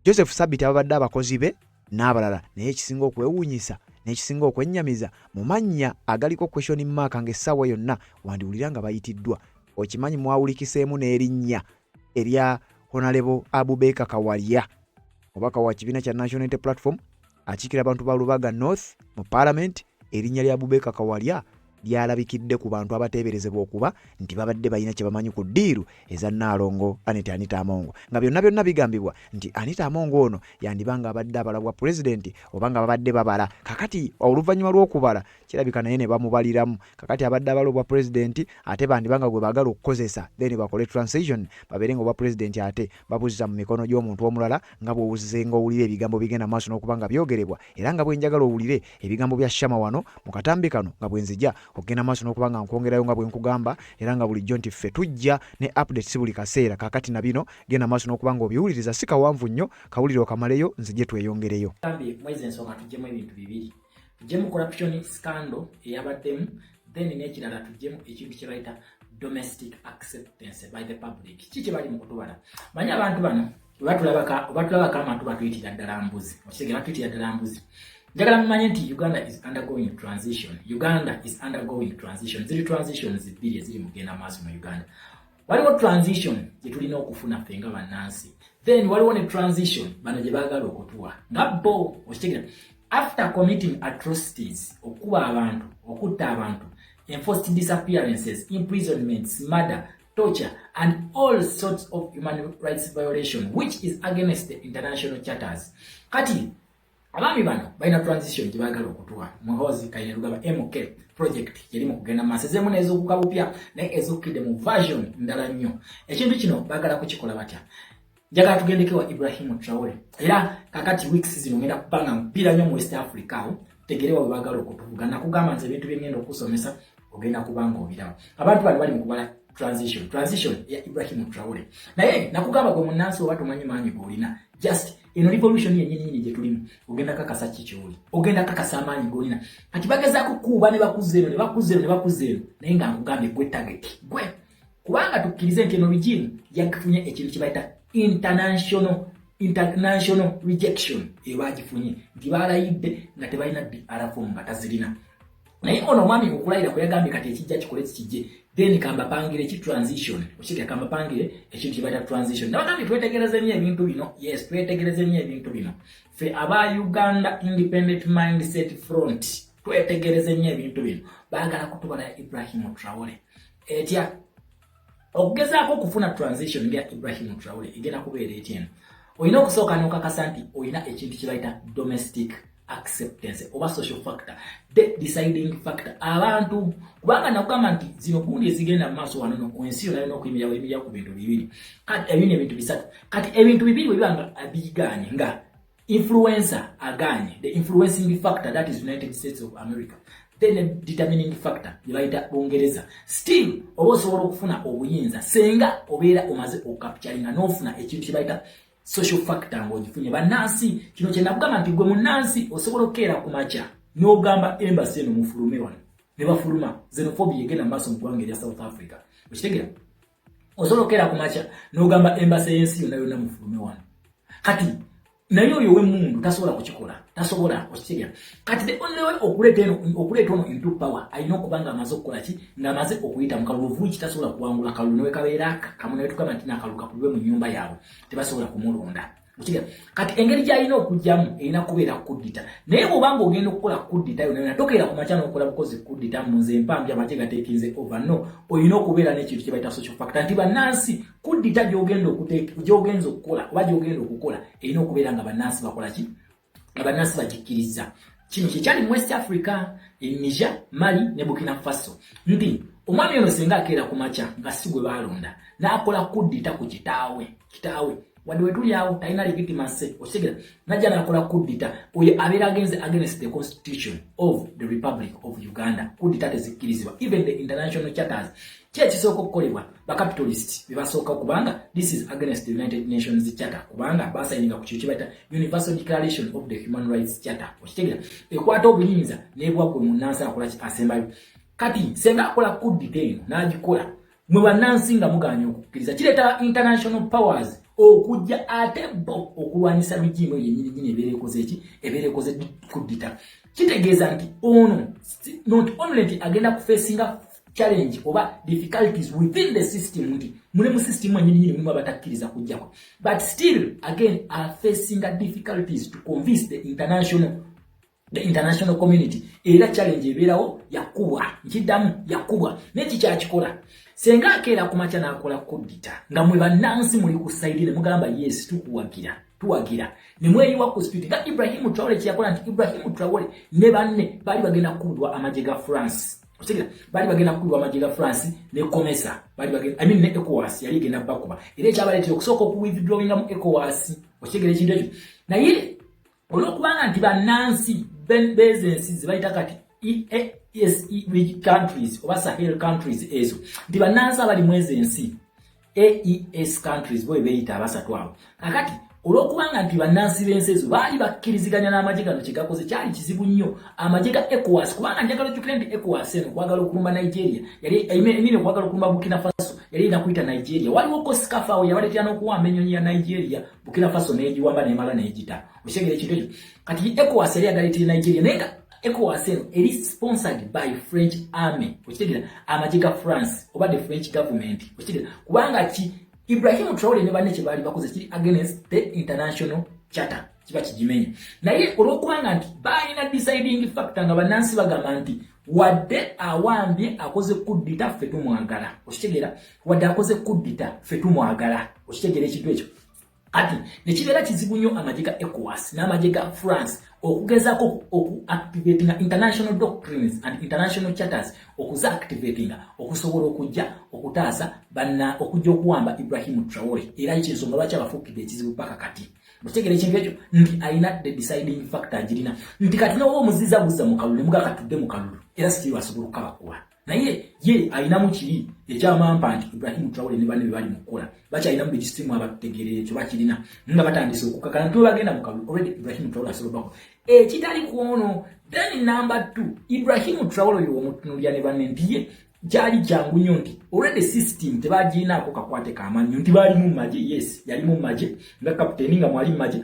Joseph Sabiti ababadde abakozi be n'abalala. Naye ekisinga okwewuunyisa n'ekisinga okwennyamiza mu mannya agaliko question mark ng'essaawa yonna wandiwulira nga bayitiddwa, okimanyi mwawulikiseemu n'erinnya erya Honorable Abubaker Kawalya, omubaka wa kibiina kya National Unity Platform akiikira abantu ba Lubaga North mu Parliament. Erinnya lya Abubaker Kawalya lyalabikidde ku bantu abateeberezebwa okuba nti babadde balina kye bamanyi ku ddiiru eza Nnaalongo Annet Anita Amongo, nga byonna byonna bigambibwa nti Anita Amongo ono yandiba nga abadde abala bwa pulezidenti oba nga babadde babala. Kakati oluvannyuma lw'okubala kirabika naye ne bamubaliramu. Kakati abadde abala obwa pulezidenti ate bandiba nga gwe baagala okukozesa, then bakole transition babeere nga obwa pulezidenti ate babuzza mu mikono gy'omuntu omulala, nga bw'owuzze nga owulira ebigambo bigenda maaso n'okuba nga byogerebwa, era nga bwe njagala owulire ebigambo bya Shama wano mu katambi kano nga bwe nzija okugenda maaso n'okuba nga nkwongerayo, nga bwe nkugamba era nga bulijjo nti ffe tujja ne updates buli kaseera. Kaakati na bino genda maaso n'okuba nga obiwuliriza, si kawanvu nnyo, kawulire okamaleyo nzije tweyongereyo. Gambye mwezi ensonga tuggyemu ebintu bibiri: tuggyemu corruption scandal eyabaddemu, then n'ekirala tuggyemu ekintu kye bayita domestic acceptance by the public. Ki kye bali mu kutubala? Manyi abantu bano webatulabako abantu batuyitira ddala mbuzi, okitegeera? Batuyitira ddala mbuzi. Njagala mumanye nti Uganda is undergoing transition. Uganda is undergoing transition. Ziri transitions bbiri eziri mugenda maaso mu Uganda. Waliwo transition gye tulina okufuna ffe nga bannansi, then waliwo ne transition bano gye baagala okutuwa nga bo, okitegeera? After committing atrocities, okuba abantu, okutta abantu, enforced disappearances, imprisonments, murder, torture and all sorts of human rights violation, which is against the international charters. Kati abaami bano balina transition gye baagala okutuwa. Muhoozi Kainerugaba, MK project yeri mu kugenda maaso, ezeemu n'ezuukuka bupya, naye ezuukidde mu version ndala nnyo. Ekintu kino baagala kukikola batya? Njagala tugendeko wa Ibrahim Traore. Era kakati weeks zino ngenda kupanga mpira nnyo mu West Africa awo tegere wa baagala okutuvuga. Nakugamba nze ebintu byengenda okusomesa ogenda kubanga obiraba. Abantu bano bali mu kubala transition, transition ya Ibrahim Traore. Naye nakugamba gwe munnansi, oba tomanyi maanyi g'olina, just eno revolution yennyini nyini gye tulimu, ogenda kakasa ki kyoli, ogenda kakasa amaanyi g'olina. Kati bagezaako kukuba ne bakuzza eno, ne bakuzza eno, ne bakuzza eno, naye nga nkugambye gwe target gwe, kubanga tukkirize nti eno regime yagifunye ekintu kye bayita international rejection. Eyo bagifunye nti balayidde nga tebalina DR form, nga tazirina. Naye ono omwami okulayira kwe yagambye, kati ekijja kikole kikijje, then kambapangire ki transition, okitegeera? Kambapangire ekintu kye bayita transition. Nabagambye twetegereze nnyo ebintu bino. Yes, twetegereze nnyo ebintu bino. Ffe aba Uganda Independent Mindset Front twetegereze nnyo ebintu bino. Baagala kutubala ya Ibrahim Traore etya? Okugezaako okufuna transition nga Ibrahim Traore egenda kubeera etya? Eno olina okusooka n'okakasa nti olina ekintu kye bayita domestic acceptance oba social factor, the deciding factor, abantu. Kubanga nakugamba nti zino gundi ezigenda mu maaso wano no ensi yonna yonna okuyimirira, oyimirira ku bintu bibiri. Kati ebino ebintu bisatu. Kati ebintu bibiri bwe biba nga bigaanye, nga influencer aganye, the influencing factor, that is United States of America, then the determining factor gye bayita Bungereza, still oba osobola okufuna obuyinza senga obeera omaze okukapturinga n'ofuna ekintu kye bayita social factor ng'ogifunye. Bannansi, kino kye nakugamba nti gwe munnansi osobola okukeera ku makya. N'ogamba embassy eno mufulume wano, ne bafuluma. Xenophobia egenda maaso mu ggwanga erya South Africa, okitegera? Osobola okukeera ku makya n'ogamba embassy y'ensi yonna yonna mufulume wano. Kati naye oyo ow'emmundu tasobola kukikola, tasobola, okitegera? Kati the only way okuleeta eno, okuleeta ono into power, alina okuba nga amaze okukola ki? Ng'amaze okuyita mu kalulu, which tasobola kuwangula kalulu newe kabeera kamu. Naye tugamba nti n'akalulu kakubibwe mu nnyumba yaabwe, tebasobola kumulonda, okitegera? Kati engeri gy'alina okugyamu erina kubeera coup d'état. Naye bw'obanga ogenda okukola coup d'état yonna yonna, tokeera ku makya n'okola bukozi coup d'état, munze empambya amagye gateekinze over. No, olina okubeera n'ekintu kye bayita social factor, nti bannansi coup d'état gy'ogenza okukola oba gy'ogenda okukola erina okubeera nga bannansi bakola ki? Nga bannansi bagikkiriza. Kino kyekyali mu West Africa, Niger, Mali ne Burkina Faso, nti omwami ono singa akeera ku makya nga si gwe baalonda n'akola coup d'état ku kitaawe, kitaawe wadde wetuli awo talina legitimacy, okitegera? Najja nakola coup d'état, oyo abeera agenze against the constitution of the Republic of Uganda. Coup d'état tezikkirizibwa, even the international charters. Ki ekisooka okukolebwa? Bacapitalist bebasooka, kubanga this is against the United Nations Charter, kubanga basayininga ku kintu kibaita Universal Declaration of the Human Rights Charter, okitegera? Ekwata obuyinza nebwaggwe munnansi akola asembayo. Kati senga akola coup d'état eno n'agikola, mwe bannansi nga muganya okukkiriza, kireeta international powers okujja ate bo okulwanyisa regime eyo yennyini nyini ebeera ekoze eki? Ebeera ekoze coup d'état. Kitegeeza nti ono not only nti agenda kufacinga challenge oba difficulties within the system, nti mule mu system enyini nyini mulimu abatakkiriza kujjako, but still again are facing difficulties to convince the international community. Era challenge ebeerawo yakubwa, nkiddamu, yakubwa. Naye kikyakikola senga akeera ku makya n'akola coup d'état nga mwe bannansi muli ku side ne mugamba, "Yes, tukuwagira, tuwagira," ne mweyiwa ku street nga Ibrahimu Traore kyeyakola, nti Ibrahimu Traore ne banne baali bagenda kukubibwa amagye ga France, okitegera? Baali bagenda kukubibwa amagye ga France ne COMESA, baali bagenda, I mean, ne ECOWAS yali egenda bakuba, era ekyabaleetera okusooka okuwithdrawinga mu ECOWAS, okitegera ekintu ekyo? Naye olwokubanga nti bannansi bezo ensi zebayita kati EAS countries oba Sahel countries ezo, nti bannansi abali mu ezo ensi, AES countries bo beeyita abasatu abo, kakati olwokubanga nti bannansi b'ensi ezo baali bakkiriziganya n'amagye gano, kyegakoze kyali kizibu nnyo amagye ga ECOWAS, kubanga njagala ojjukire nti ECOWAS eno okwagala okulumba Nigeria yali okwagala okulumba Burkina Faso yali erina kuyita Nigeria. Waliwo COSECAFA awo yabaleetera n'okuwamba ennyonyi ya Nigeria, Burkina Faso n'egiwamba n'emala n'egita, okitegera ekintu ekyo? Kati ECOWAS yali yagaleetera Nigeria, naye nga ECOWAS eno eri sponsored by French army, okitegera? Amagye ga France oba the French government, okitegera? Kubanga ki Ibrahim Traore ne banne kye baali bakoze kiri against the international charter, kiba kigimenya. Naye olwokubanga nti balina deciding factor nga bannansi bagamba nti wadde awambye akoze coup d'état, ffe tumwagala, okitegeera? Wadde akoze coup d'état, ffe tumwagala, okitegeera ekintu ekyo? Kati nekibeera kizibu nnyo amagye ga ECOWAS n'amagye ga France okugezaako okuactivatinga international doctrines and international charters, okuzaactivatinga okusobola okujja okutaasa banna, okujja okuwamba Ibrahim Traore. Era kyensonga lwaki abafuukidde ekizibu paka kati, okitegera ekintu ekyo? Nti alina the deciding factor agirina, nti kati noba omuziza buzza mu kalulu ne mugaa katudde mu kalulu, era still asobola okukabakuba. Naye ye alinamu kiri ekyamampa nti Ibrahim Traore ne banne be bali mu kukola bakyalinamu bekisitimu, abatutegeerera ekyo bakirina nga batandise okukakana nti webagenda mu kalulu already Ibrahim Traore asobola bako ekitali ku ono. Then number two, Ibrahim Traore oyo omutunulya ne banne nti ye kyali kyangu nnyo nti already system tebagirinaako kakwate kamannyo, nti baali mu magye. Yes, yali mu magye nga kapiteeni, nga mwali mu magye,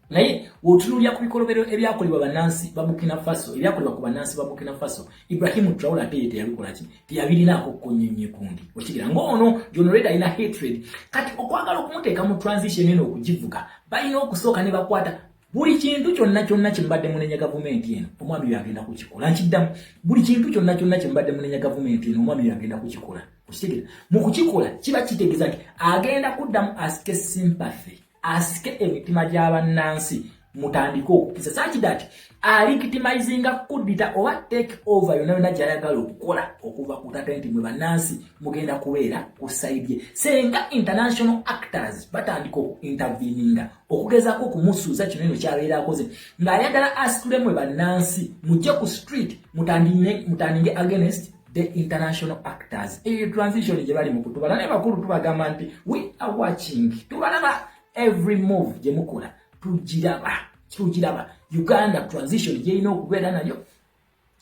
naye wotunulya ku bikolobero ebyakolebwa bannansi ba Burkina Faso, ebyakolebwa ku bannansi ba Burkina Faso, Ibrahimu Traore ate ye teyabikola ki? Teyabirinaako konyonyi gundi, okigira ng'ono John already alina hatred. Kati okwagala okumuteeka mu transition eno okugivuga, balina okusooka ne bakwata buli kintu kyonna kyonna kyembadde munenya gavumenti eno, omwami oyo agenda kukikola. Nkiddamu, buli kintu kyonna kyonna kyembadde munenya gavumenti eno, omwami oyo agenda kukikola, okitegera? Mu kukikola kiba kitegeeza nti agenda kuddamu asike sympathy, asike emitima gy'abannansi, mutandike okukisa, such that alegitimizinga coup d'état oba take over yonna yonna gy'ayagala okukola okuva ku tate, nti mwe bannansi mugenda kubeera ku side ye. Senga international actors batandika okuinterveninga okugezaako okumusuuza kino eno kyabeera akoze ng'ayagala asitule mwe bannansi mujje ku street mutandinge against the international actors. Eyo transition gye bali mu kutubala. Naye bakulu tubagamba nti we are watching, tubalaba, every move gye mukola tugiraba, tugiraba. Uganda transition gyerina okubeera nayo.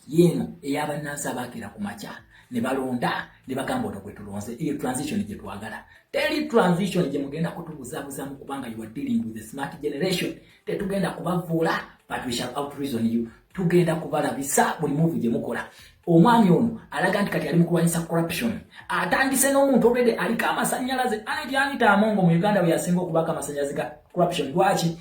Yeeno ey'abannansi abaakera ku makya ne balonda ne bagamba ono gwe tulonze. Eyo transition gye twagala. Teri transition gye mugenda kutubuzabuzamu, kubanga you are dealing with the smart generation. Tetugenda kubavuula, but we shall out reason you. Tugenda kubalabisa buli move gye mukola. Omwami ono alaga nti kati ali mu kulwanyisa corruption, atandise n'omuntu already aliko amasanyalaze, Annet Anita Amongo. Mu Uganda bwe yasinga okubaako amasanyalaze ga corruption. Lwaki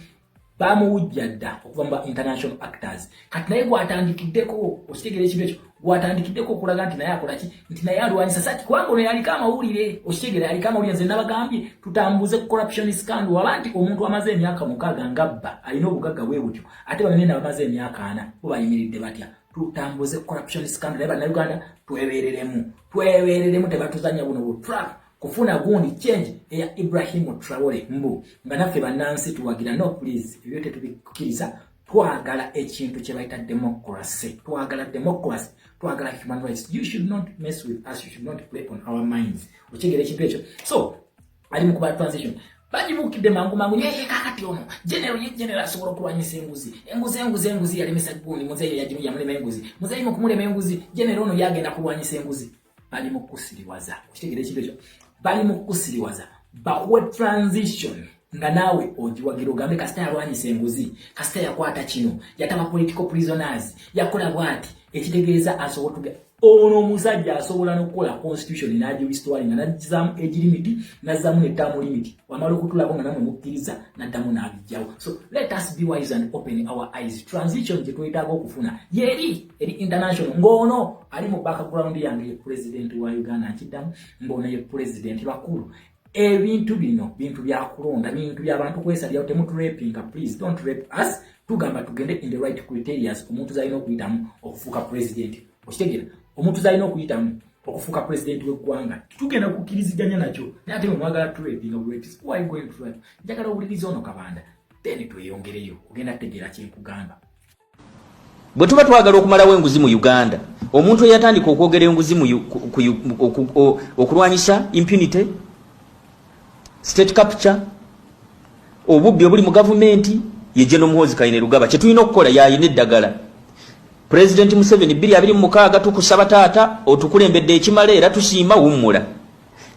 bamuwujja dda okuva mu ba international actors? Kati naye gwatandikiddeko, okitegeera ekintu ekyo, gwatandikiddeko okulaga nti naye akolaki, nti naye alwanyisa sati, kubanga ono yaliko amawulire. Okitegeera, yaliko amawulire. Nze nabagambye tutambuze corruption scandal, waba nti omuntu amaze emyaka 6 ngabba alina obugagga bwe butyo, ate banene bamaze emyaka 40 bo bayimiridde batya? Tutambuze corruption scandal. Naye Bannayuganda twebereremu, twebereremu, tebatuzanya buno butrap kufuna gundi change eya Ibrahim Traore, mbu nga naffe bannansi tuwagira. No, please, ebyo tetubikkiriza. Twagala ekintu kye bayita democracy, twagala democracy, twagala human rights. You should not mess with us, you should not play on our minds. Okitegeera ekintu ekyo? So ali mu kuba transition bagibuukidde mangu mangu. Yeye kakati ono general, ye general asobola okulwanyisa enguzi, enguzi, enguzi, enguzi yalemesa gundi. Muzeeyi yamulema enguzi, muzeeyi mu kumulema enguzi, general ono yagenda kulwanyisa enguzi. Bali mu kusiriwaza. Okitegeera ekintu ekyo? Bali mu kusiriwaza. Bakuwe transition nga naawe ogiwagira, ogambe kasita yalwanyisa enguzi, kasita yakwata kino, yataba political prisoners, yakola bwati, ekitegeeza asobola tuge. Ono omusajja asobola n'okukola constitution n'agirestoringa, n'aggizaamu age limit, n'azzaamu ne term limit. Wamala okutulako nga namwe mukkiriza, n'addamu n'abijjawo. So let us be wise and open our eyes. Transition gye twetaaga okufuna yeri eri international, ng'ono ali mu background yange ye president wa Uganda. Nkiddamu, ng'ono ye president. Bakulu, ebintu bino bintu byakulonda, bintu byabantu kwesalirawo. Temuturapinga, please don't rape us. Tugamba tugende in the right criterias omuntu zalina okuyitamu okufuuka president. Okitegeera? Omuntu zalina okuyitamu okufuuka president w'eggwanga, tugenda kukkiriziganya nakyo. Naye ate mwagala turapinga bulapis. Why going to rape? Njagala owuliriza ono Kabanda, then tweyongereyo. Ogenda kutegeera kyenkugamba. Bwe tuba twagala okumalawo enguzi mu Uganda, omuntu eyatandika okwogera enguzi okulwanyisa impunity, state capture, obubbi obuli mu gavumenti, ye General Muhoozi Kainerugaba. Kyetulina okukola, yayina eddagala. President Museveni, 2026 tukusaba taata otukulembedde ekimala era tusiima, wummula.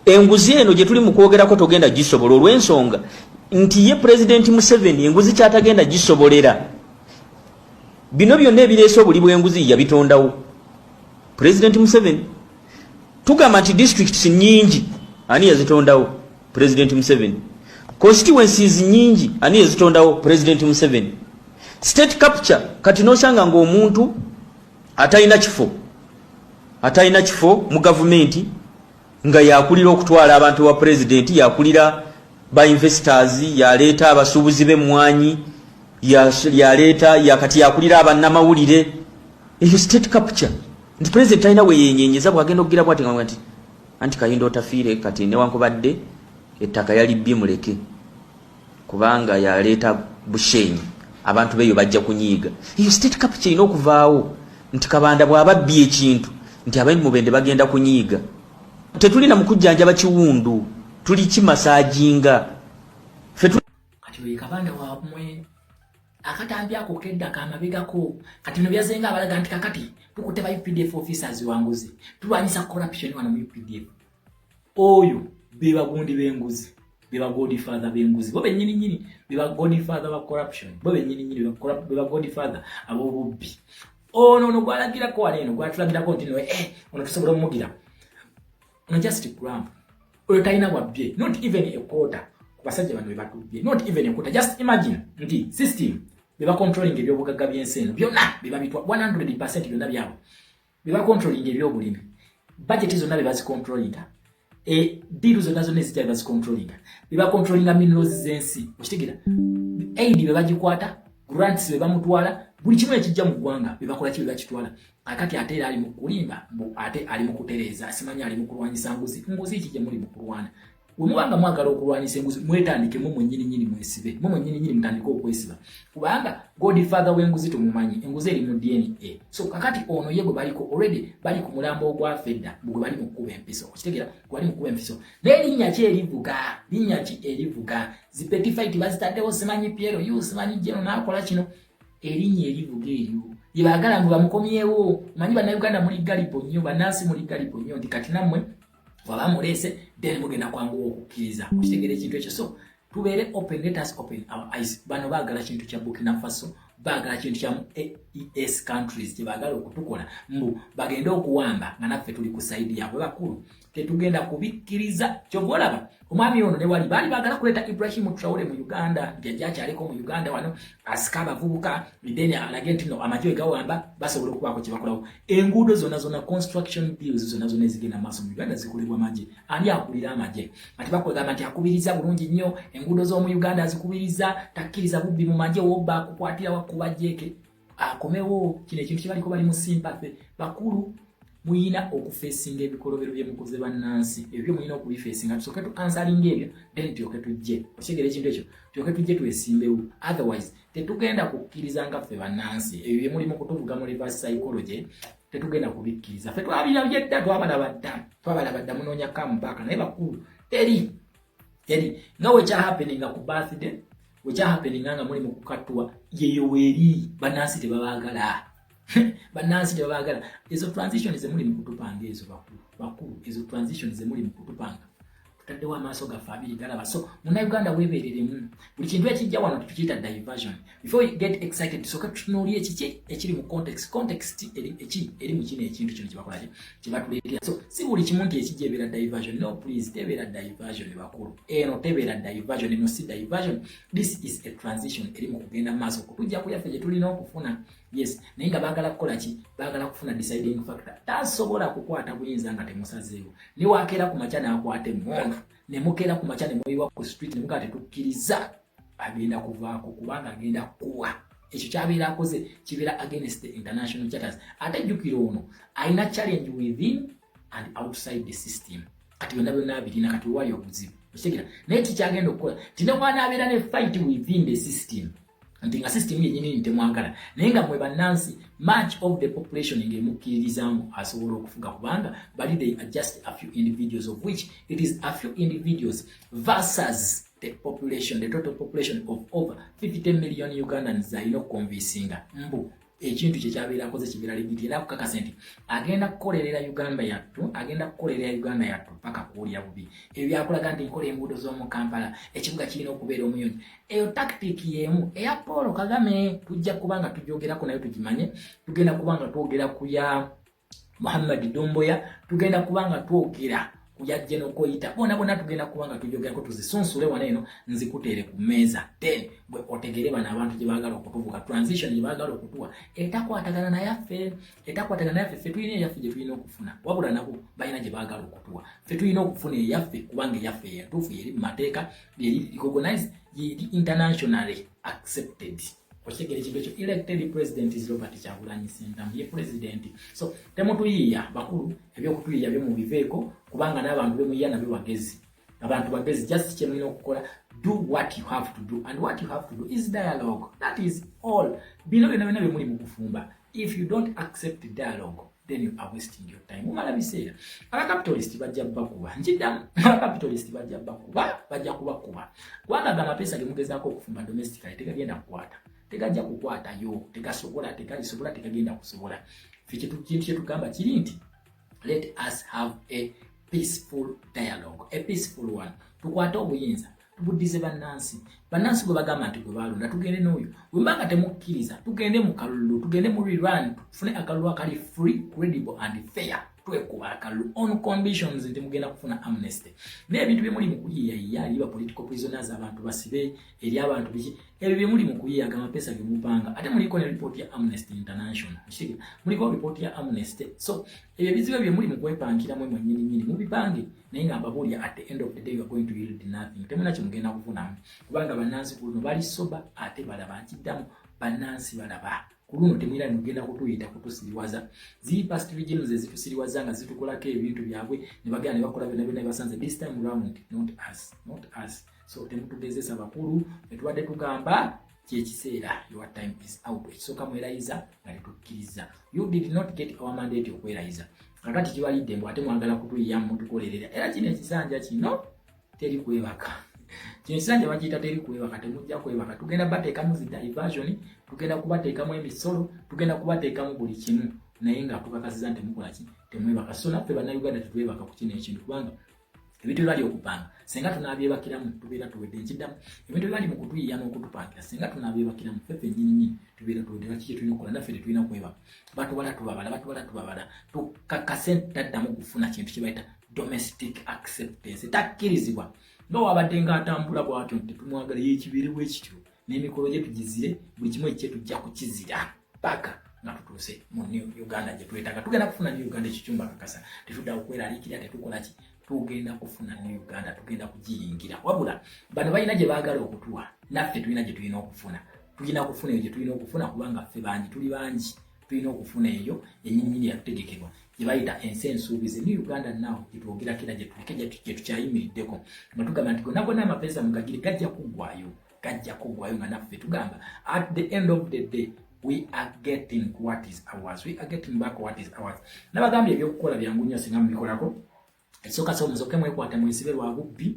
Enguzi eno gye tuli mu kwogerako togenda gisobola, olw'ensonga nti ye President Museveni enguzi kyatagenda gisobolera. Bino byonna ebireese obuli bw'enguzi yabitondawo President Museveni. Tugamba nti districts nyingi, ani yazitondawo? President Museveni. Constituencies nyingi, ani yazitondawo? President Museveni. State capture, kati nosanga ngaomuntu atalina kifo, atalina kifo mu gavumenti, nga yakulira okutwala abantu wa president, yakulira ba investors, yaleeta abasuubuzi b'emmwanyi, yaleeta yakati yakulira abannamawulire. Eyo state capture, nti president talina weyenyenyeza. Bwagenda okugira bwati nga nti anti Kahinda Otafiire kati newankubadde ettaka yalibbye, muleke, kubanga yaleeta Bushenyi, abantu beeyo bajja kunyiiga. Eyo state capture erina okuvaawo, nti Kabanda bw'aba abbye ekintu, nti ab'e Mubende bagenda kunyiiga. Tetulina mu kujjanjaba kiwundu, tuli kimasaajinga. Ffe Kati oyo Kabanda wamwe, akatambi ako kedda kamabegako. Kati bino byazenga abalaga nti kakati tukutte ba UPDF officers wanguzi, tulwanyisa corruption wano mu UPDF. Oyo be bagundi b'enguzi, be ba godfather b'enguzi, bo bennyini nyini be ba godfather ba corruption, bo bennyini nyini be ba godfather ab'obubbi. Ono gwalagirako wano eno, gwatulagirako nti no, ono tusobola omumugira. Ono just grump. Oyo talina bwabbye, not even a quarter ku basajja bano bebatubbye, not even a quarter. Just imagine nti system beba controlling ebyobugagga by'ensi eno byonna, bebabitwa 100% byonna byabwe. Beba controlling ebyobulimi, budget zonna bebazicontrollinga, deal zonna zonna ezijja bebazicontrollinga, bebacontrollinga minerals z'ensi. Okitegeera? Aid bebagikwata, grants bebamutwala, buli kimu ekijja mu ggwanga bebakola ki? Bebakitwala. Akati ate era ali mu kulimba mbu ate ali mu kutereeza, simanyi ali mu kulwanyisa nguzi. Nguzi ki gye muli mu kulwana? Bwe muba nga mwagala okulwanyisa enguzi, mwetandike mu mwennyini nyini, mwesibe mu mwennyini nyini, mutandike okwesiba, kubanga godfather w'enguzi tumumanyi. Enguzi eri mu DNA. So kakati ono ye gwe baliko already, bali ku mulambo ogwafa edda, gwe bali mu kkuba empiso. Okitegeera? Gwe bali mu kkuba empiso. Naye linnya ki erivuga? Linnya ki erivuga? Zi petty fight bazitaddewo, simanyi Piero yu, simanyi jeno naakola kino. Erinnya erivuga eryo Yebaagala mbu bamukomyewo. Manyi Bannayuganda muli gullible nnyo, bannansi muli gullible nnyo, nti kati nammwe waba muleese, then mugenda kwanguwa okukkiriza. Okitegeera ekintu ekyo? So tubeere open, let us open our eyes. Bano baagala kintu kya Burkina Faso, baagala kintu kya AES countries kyebaagala okutukola, mbu bagende okuwamba nga naffe tuli ku side yaabwe. Bakulu, tetugenda kubikkiriza. Kyova olaba omwami ono ne wali baali baagala kuleeta Ibrahim Traore mu Uganda, nti ajja akyaliko mu Uganda wano asika abavubuka, then alage nti no amagye gawamba basobola okubaako kye bakolawo. Enguudo zonna zonna, construction deals zonna zonna ezigenda maaso mu Uganda zikolebwa magye. Ani akulira amagye? Ati bakwegamba nti akubiriza bulungi nnyo enguudo z'omu Uganda, azikubiriza, takkiriza bubbi mu magye, wobba akukwatira wakuba jeeke akomewo. Kino ekintu kyebaliko bali mu sympathy. Bakulu, muyina okufeesinga ebikolobero byemukoze bannansi. Ebyo muyina okubifeesinga. Tusooke tu answeringa ebyo, then tulyoke tujje. Okitegeera ekintu ekyo? Tulyoke tujje twesimbewo. Otherwise tetugenda kukkiriza nga ffe bannansi ebyo byemulimu kutuvuga mu reverse psychology, tetugenda kubikkiriza. Ffe twabirabye dda, twabalaba dda, twabalaba dda. Munoonya comeback, naye bakulu, teri teri nga wekyahappeninga ku birthday, wekyahappeninga nga muli mu kukattuwa yeyo weeri. Bannansi tebabaagala, bannansi tebabaagala. Ezo transition zemuli mu kutupanga ezo, bakulu, bakulu, ezo transition zemuli mu kutupanga, tutaddewo amaaso gaffe abiri galaba. So Munnayuganda, weebereremu. Buli kintu ekijja wano tetukiyita diversion. Before you get excited, tusooke tutunuulye ekiki ekiri mu context. Context eri eki eri mu kino ekintu kino kyebakolaki, kyebatuleetera. So si buli kimu nti ekijja ebeera diversion. No, please, tebeera diversion. Bakulu, eno tebeera diversion, eno si diversion. This is a transition eri mu kugenda maaso okutujja ku yaffe gye tulina okufuna. Yes, naye nga baagala kukola ki? Baagala kufuna deciding factor. Tasobola kukwata buyinza nga temusazeewo. Niwakeera ku makya n'akwata emmundu, ne mukeera ku makya ne muyiwa ku street ne mugaa tetukkiriza, agenda kuvaako, kubanga agenda kuwa ekyo kyabeera akoze kibeera against the international charters. Ate jjukira ono alina challenge within and outside the system. Kati byonna byonna birina, kati wewali obuzibu, okitegera? Naye kikyagenda okukola nti ne mwanaabeera ne fight within the system, nti nga system yenyini temwagala, naye nga mwe bannansi, much of the population ng'emukkiririzaamu, asobola okufuga, kubanga bali they are just a few individuals, of which it is a few individuals versus the population, the total population of over 50 million Ugandans alina okuconvincinga mbu ekintu kye kyabeera akoze kibeera legit. Era akukakasa nti agenda kukolerera Uganda yattu, agenda kukolerera Uganda yattu paka kuwulira bubi. Ebyo byakulaga nti nkola enguudo z'omu Kampala, ekibuga kirina okubeera omuyonjo, eyo tactic y'emu eya Paul Kagame. Tujja kuba nga tujogerako naye tugimanye. Tugenda kuba nga twogera ku ya Muhammad Dumboya, tugenda kuba nga twogera ku ya General Koita, bona bona tugenda kuba nga tujogerako, tuzisunsule wano eno, nzikuteere ku mmeeza, then bwe otegere bano abantu gye baagala okutuvuga, transition gye baagala okutuwa etakwatagana nayaffe, etakwatagana nayaffe. Ffe tulina eyaffe gye tulina okufuna, wabula nabo balina gye baagala okutuwa. Ffe tulina okufuna eyaffe, kubanga eyaffe entuufu yeri mu mateeka, yeri recognized, yeri internationally accepted. Okitegera ekintu ekyo? Elected president is Robert Kyagulanyi Ssentamu, ye president. So temutuyiiya bakulu, ebyokutuyiiya byo mubiveeko, kubanga n'abantu bemuyiya nabyo bagezi, abantu bagezi. Just kyemulina okukola, do what you have to do, and what you have to do is dialogue. That is all. Bino byonna byonna byemuli mu kufumba, if you don't accept dialogue, then you are wasting your time. Mumala biseera. Abacapitalist bajja bakuba. Nkiddamu, abacapitalist bajja bakuba, bajja kubakuba, kubanga ga amapeesa gemugezaako okufumba domestically tegagenda kukwata, tegajja kukwatayo, tegasobola, tegalisobola, tegagenda kusobola. Fe kintu kyetugamba kiri nti let us have a peaceful dialogue, a peaceful one. Tukwate obuyinza, tubuddize bannansi. Bannansi gwe bagamba nti gwe balonda, tugende n'oyo. Bwe mbanga temukkiriza, tugende mu kalulu, tugende mu rerun, tufune akalulu akali free, credible and fair. Twekuba akalulu on conditions nti mugenda kufuna amnesty n'ebintu bye muli mu kuyiiyayiya eri ba political prisoners, abantu basibe, eri abantu biki, ebyo bye muli mu kuyiiyaga, amapeesa ge mupanga. Ate muliko ne report ya Amnesty International, muliko report ya Amnesty. So ebyo ebizibu bye muli mu kwepankiramu mwennyini nyini mubipange, naye nga mbabuulira, at the end of the day you are going to yield nothing. Temuna kyemugenda kufunamu, kubanga bannansi ku luno bali sober ate balaba. Nkiddamu, bannansi balaba ku luno. Temwira mugenda kutuyita kutusiriwaza. Ziri past regimes ezitusiriwaza nga zitukolako ebintu byabwe, ne bagenda ne bakola byonna byonna basanze. This time round, not us, not us. So temutugezesa bakulu. Etubadde tugamba kyekiseera, your time is out. Ekisooka mwerayiza nga tetukkiriza. You did not get our mandate okwerayiza. Kakati kibalidde mbu ate mwagala kutuyiyamu mutukolerera. Era kino ekisanja kino teri kwebaka. Kino ekisanja bakiyita teri kwebaka, temujja kwebaka. Tugenda bateekamu zi diversion, tugenda kubateekamu emisolo, tugenda kubateekamu buli kimu, naye nga tukakasiza nti temukola ki, temwebaka. So naffe Bannayuganda tetwebaka ku kino ekintu, kubanga ebintu bibali okupanga senga tunabyebakiramu tubeera tuwedde. Nkiddamu, ebintu bibali mu kutuyiya n'okutupangira, senga tunabyebakiramu ffe ffennyininyini tubeera tuwedde. Lwaki kyetulina okukola? Naffe tetulina kwebaka. Batubala tubabala, batubala tubabala, tukakase taddamu kufuna kintu kye bayita domestic acceptance. Takkirizibwa nga wabadde ng'atambula bwatyo nti tetumwagala, yekibeere bwe kityo, n'emikolo gye tugizire, buli kimu ekye tujja kukizira paka nga tutuuse mu New Uganda gye twetaaga. Tugenda kufuna New Uganda, ekyo kyumba kakasa. Tetuddawo kweraliikirira, tetukola ki, tugenda kufuna New Uganda, tugenda kugiyingira. Wabula bano balina gye baagala okutuwa, naffe tulina gye tulina okufuna. Tulina kufuna eyo gye tulina okufuna, kubanga ffe bangi, tuli bangi, tulina okufuna eyo enyinyini yatutegekebwa gye bayita ensi ensuubize, New Uganda. Now gyetwogerako era gyetuleke gye tukyayimiriddeko nga tugamba nti gonna gonna amapeesa mugagire gajja kuggwayo, gajja kuggwayo, nga naffe tugamba at the end of the day we are getting what is ours, we are getting back what is ours. Nabagambye ebyokukola byangu nnyo singa mubikolako. Ekisooka, so musoke mwekwate mwesibe lwa bubbi,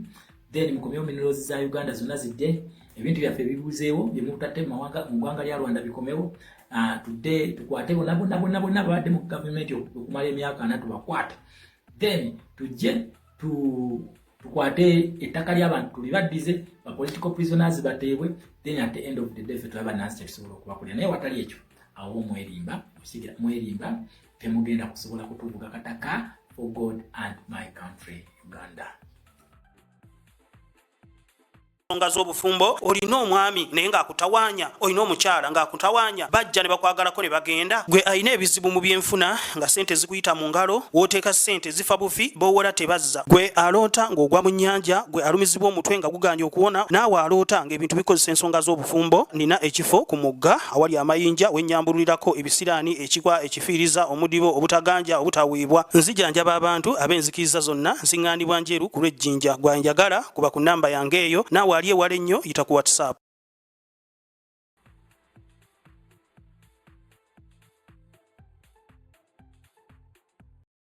then mukomyewo minerals za Uganda zonna zidde, ebintu byaffe ebibuzeewo byemutatte mu ggwanga lya Rwanda bikomewo. Tudde tukwate bonna bonna bonna bonna babadde mu gavumenti okumala emyaka 40, tubakwate, then tujje tukwate ettaka ly'abantu tulibaddize, ba political prisoners bateebwe, then at the end of the day ffe tulaba nansi kyetusobola okubakolera. Naye watali ekyo, awo mwerimba, osigira mwerimba, temugenda kusobola kutuvuga kataka. For God and my country Uganda. Ensonga z'obufumbo, olina omwami naye ng'akutawaanya, olina omukyala ng'akutawaanya, bajja ne bakwagalako ne bagenda. Gwe alina ebizibu mu byenfuna nga ssente zikuyita mu ngalo, w'oteeka ssente zifa bufi, b'owola tebazza. Gwe aloota ng'ogwa mu nnyanja, gwe alumizibwa omutwe nga gugaanye okuwona, naawe aloota ng'ebintu bikozesa ensonga z'obufumbo, nina ekifo ku mugga awali amayinja wennyambululirako ebisiraani, ekikwa, ekifiiriza, omudibo, obutaganja, obutaweebwa. Nzijanjaba abantu ab'enzikiriza zonna, nsiŋŋaanibwa Njeru ku lw'Ejjinja. Gwe anjagala kuba ku nnamba yange eyo, naawe ali ewala ennyo yita ku WhatsApp.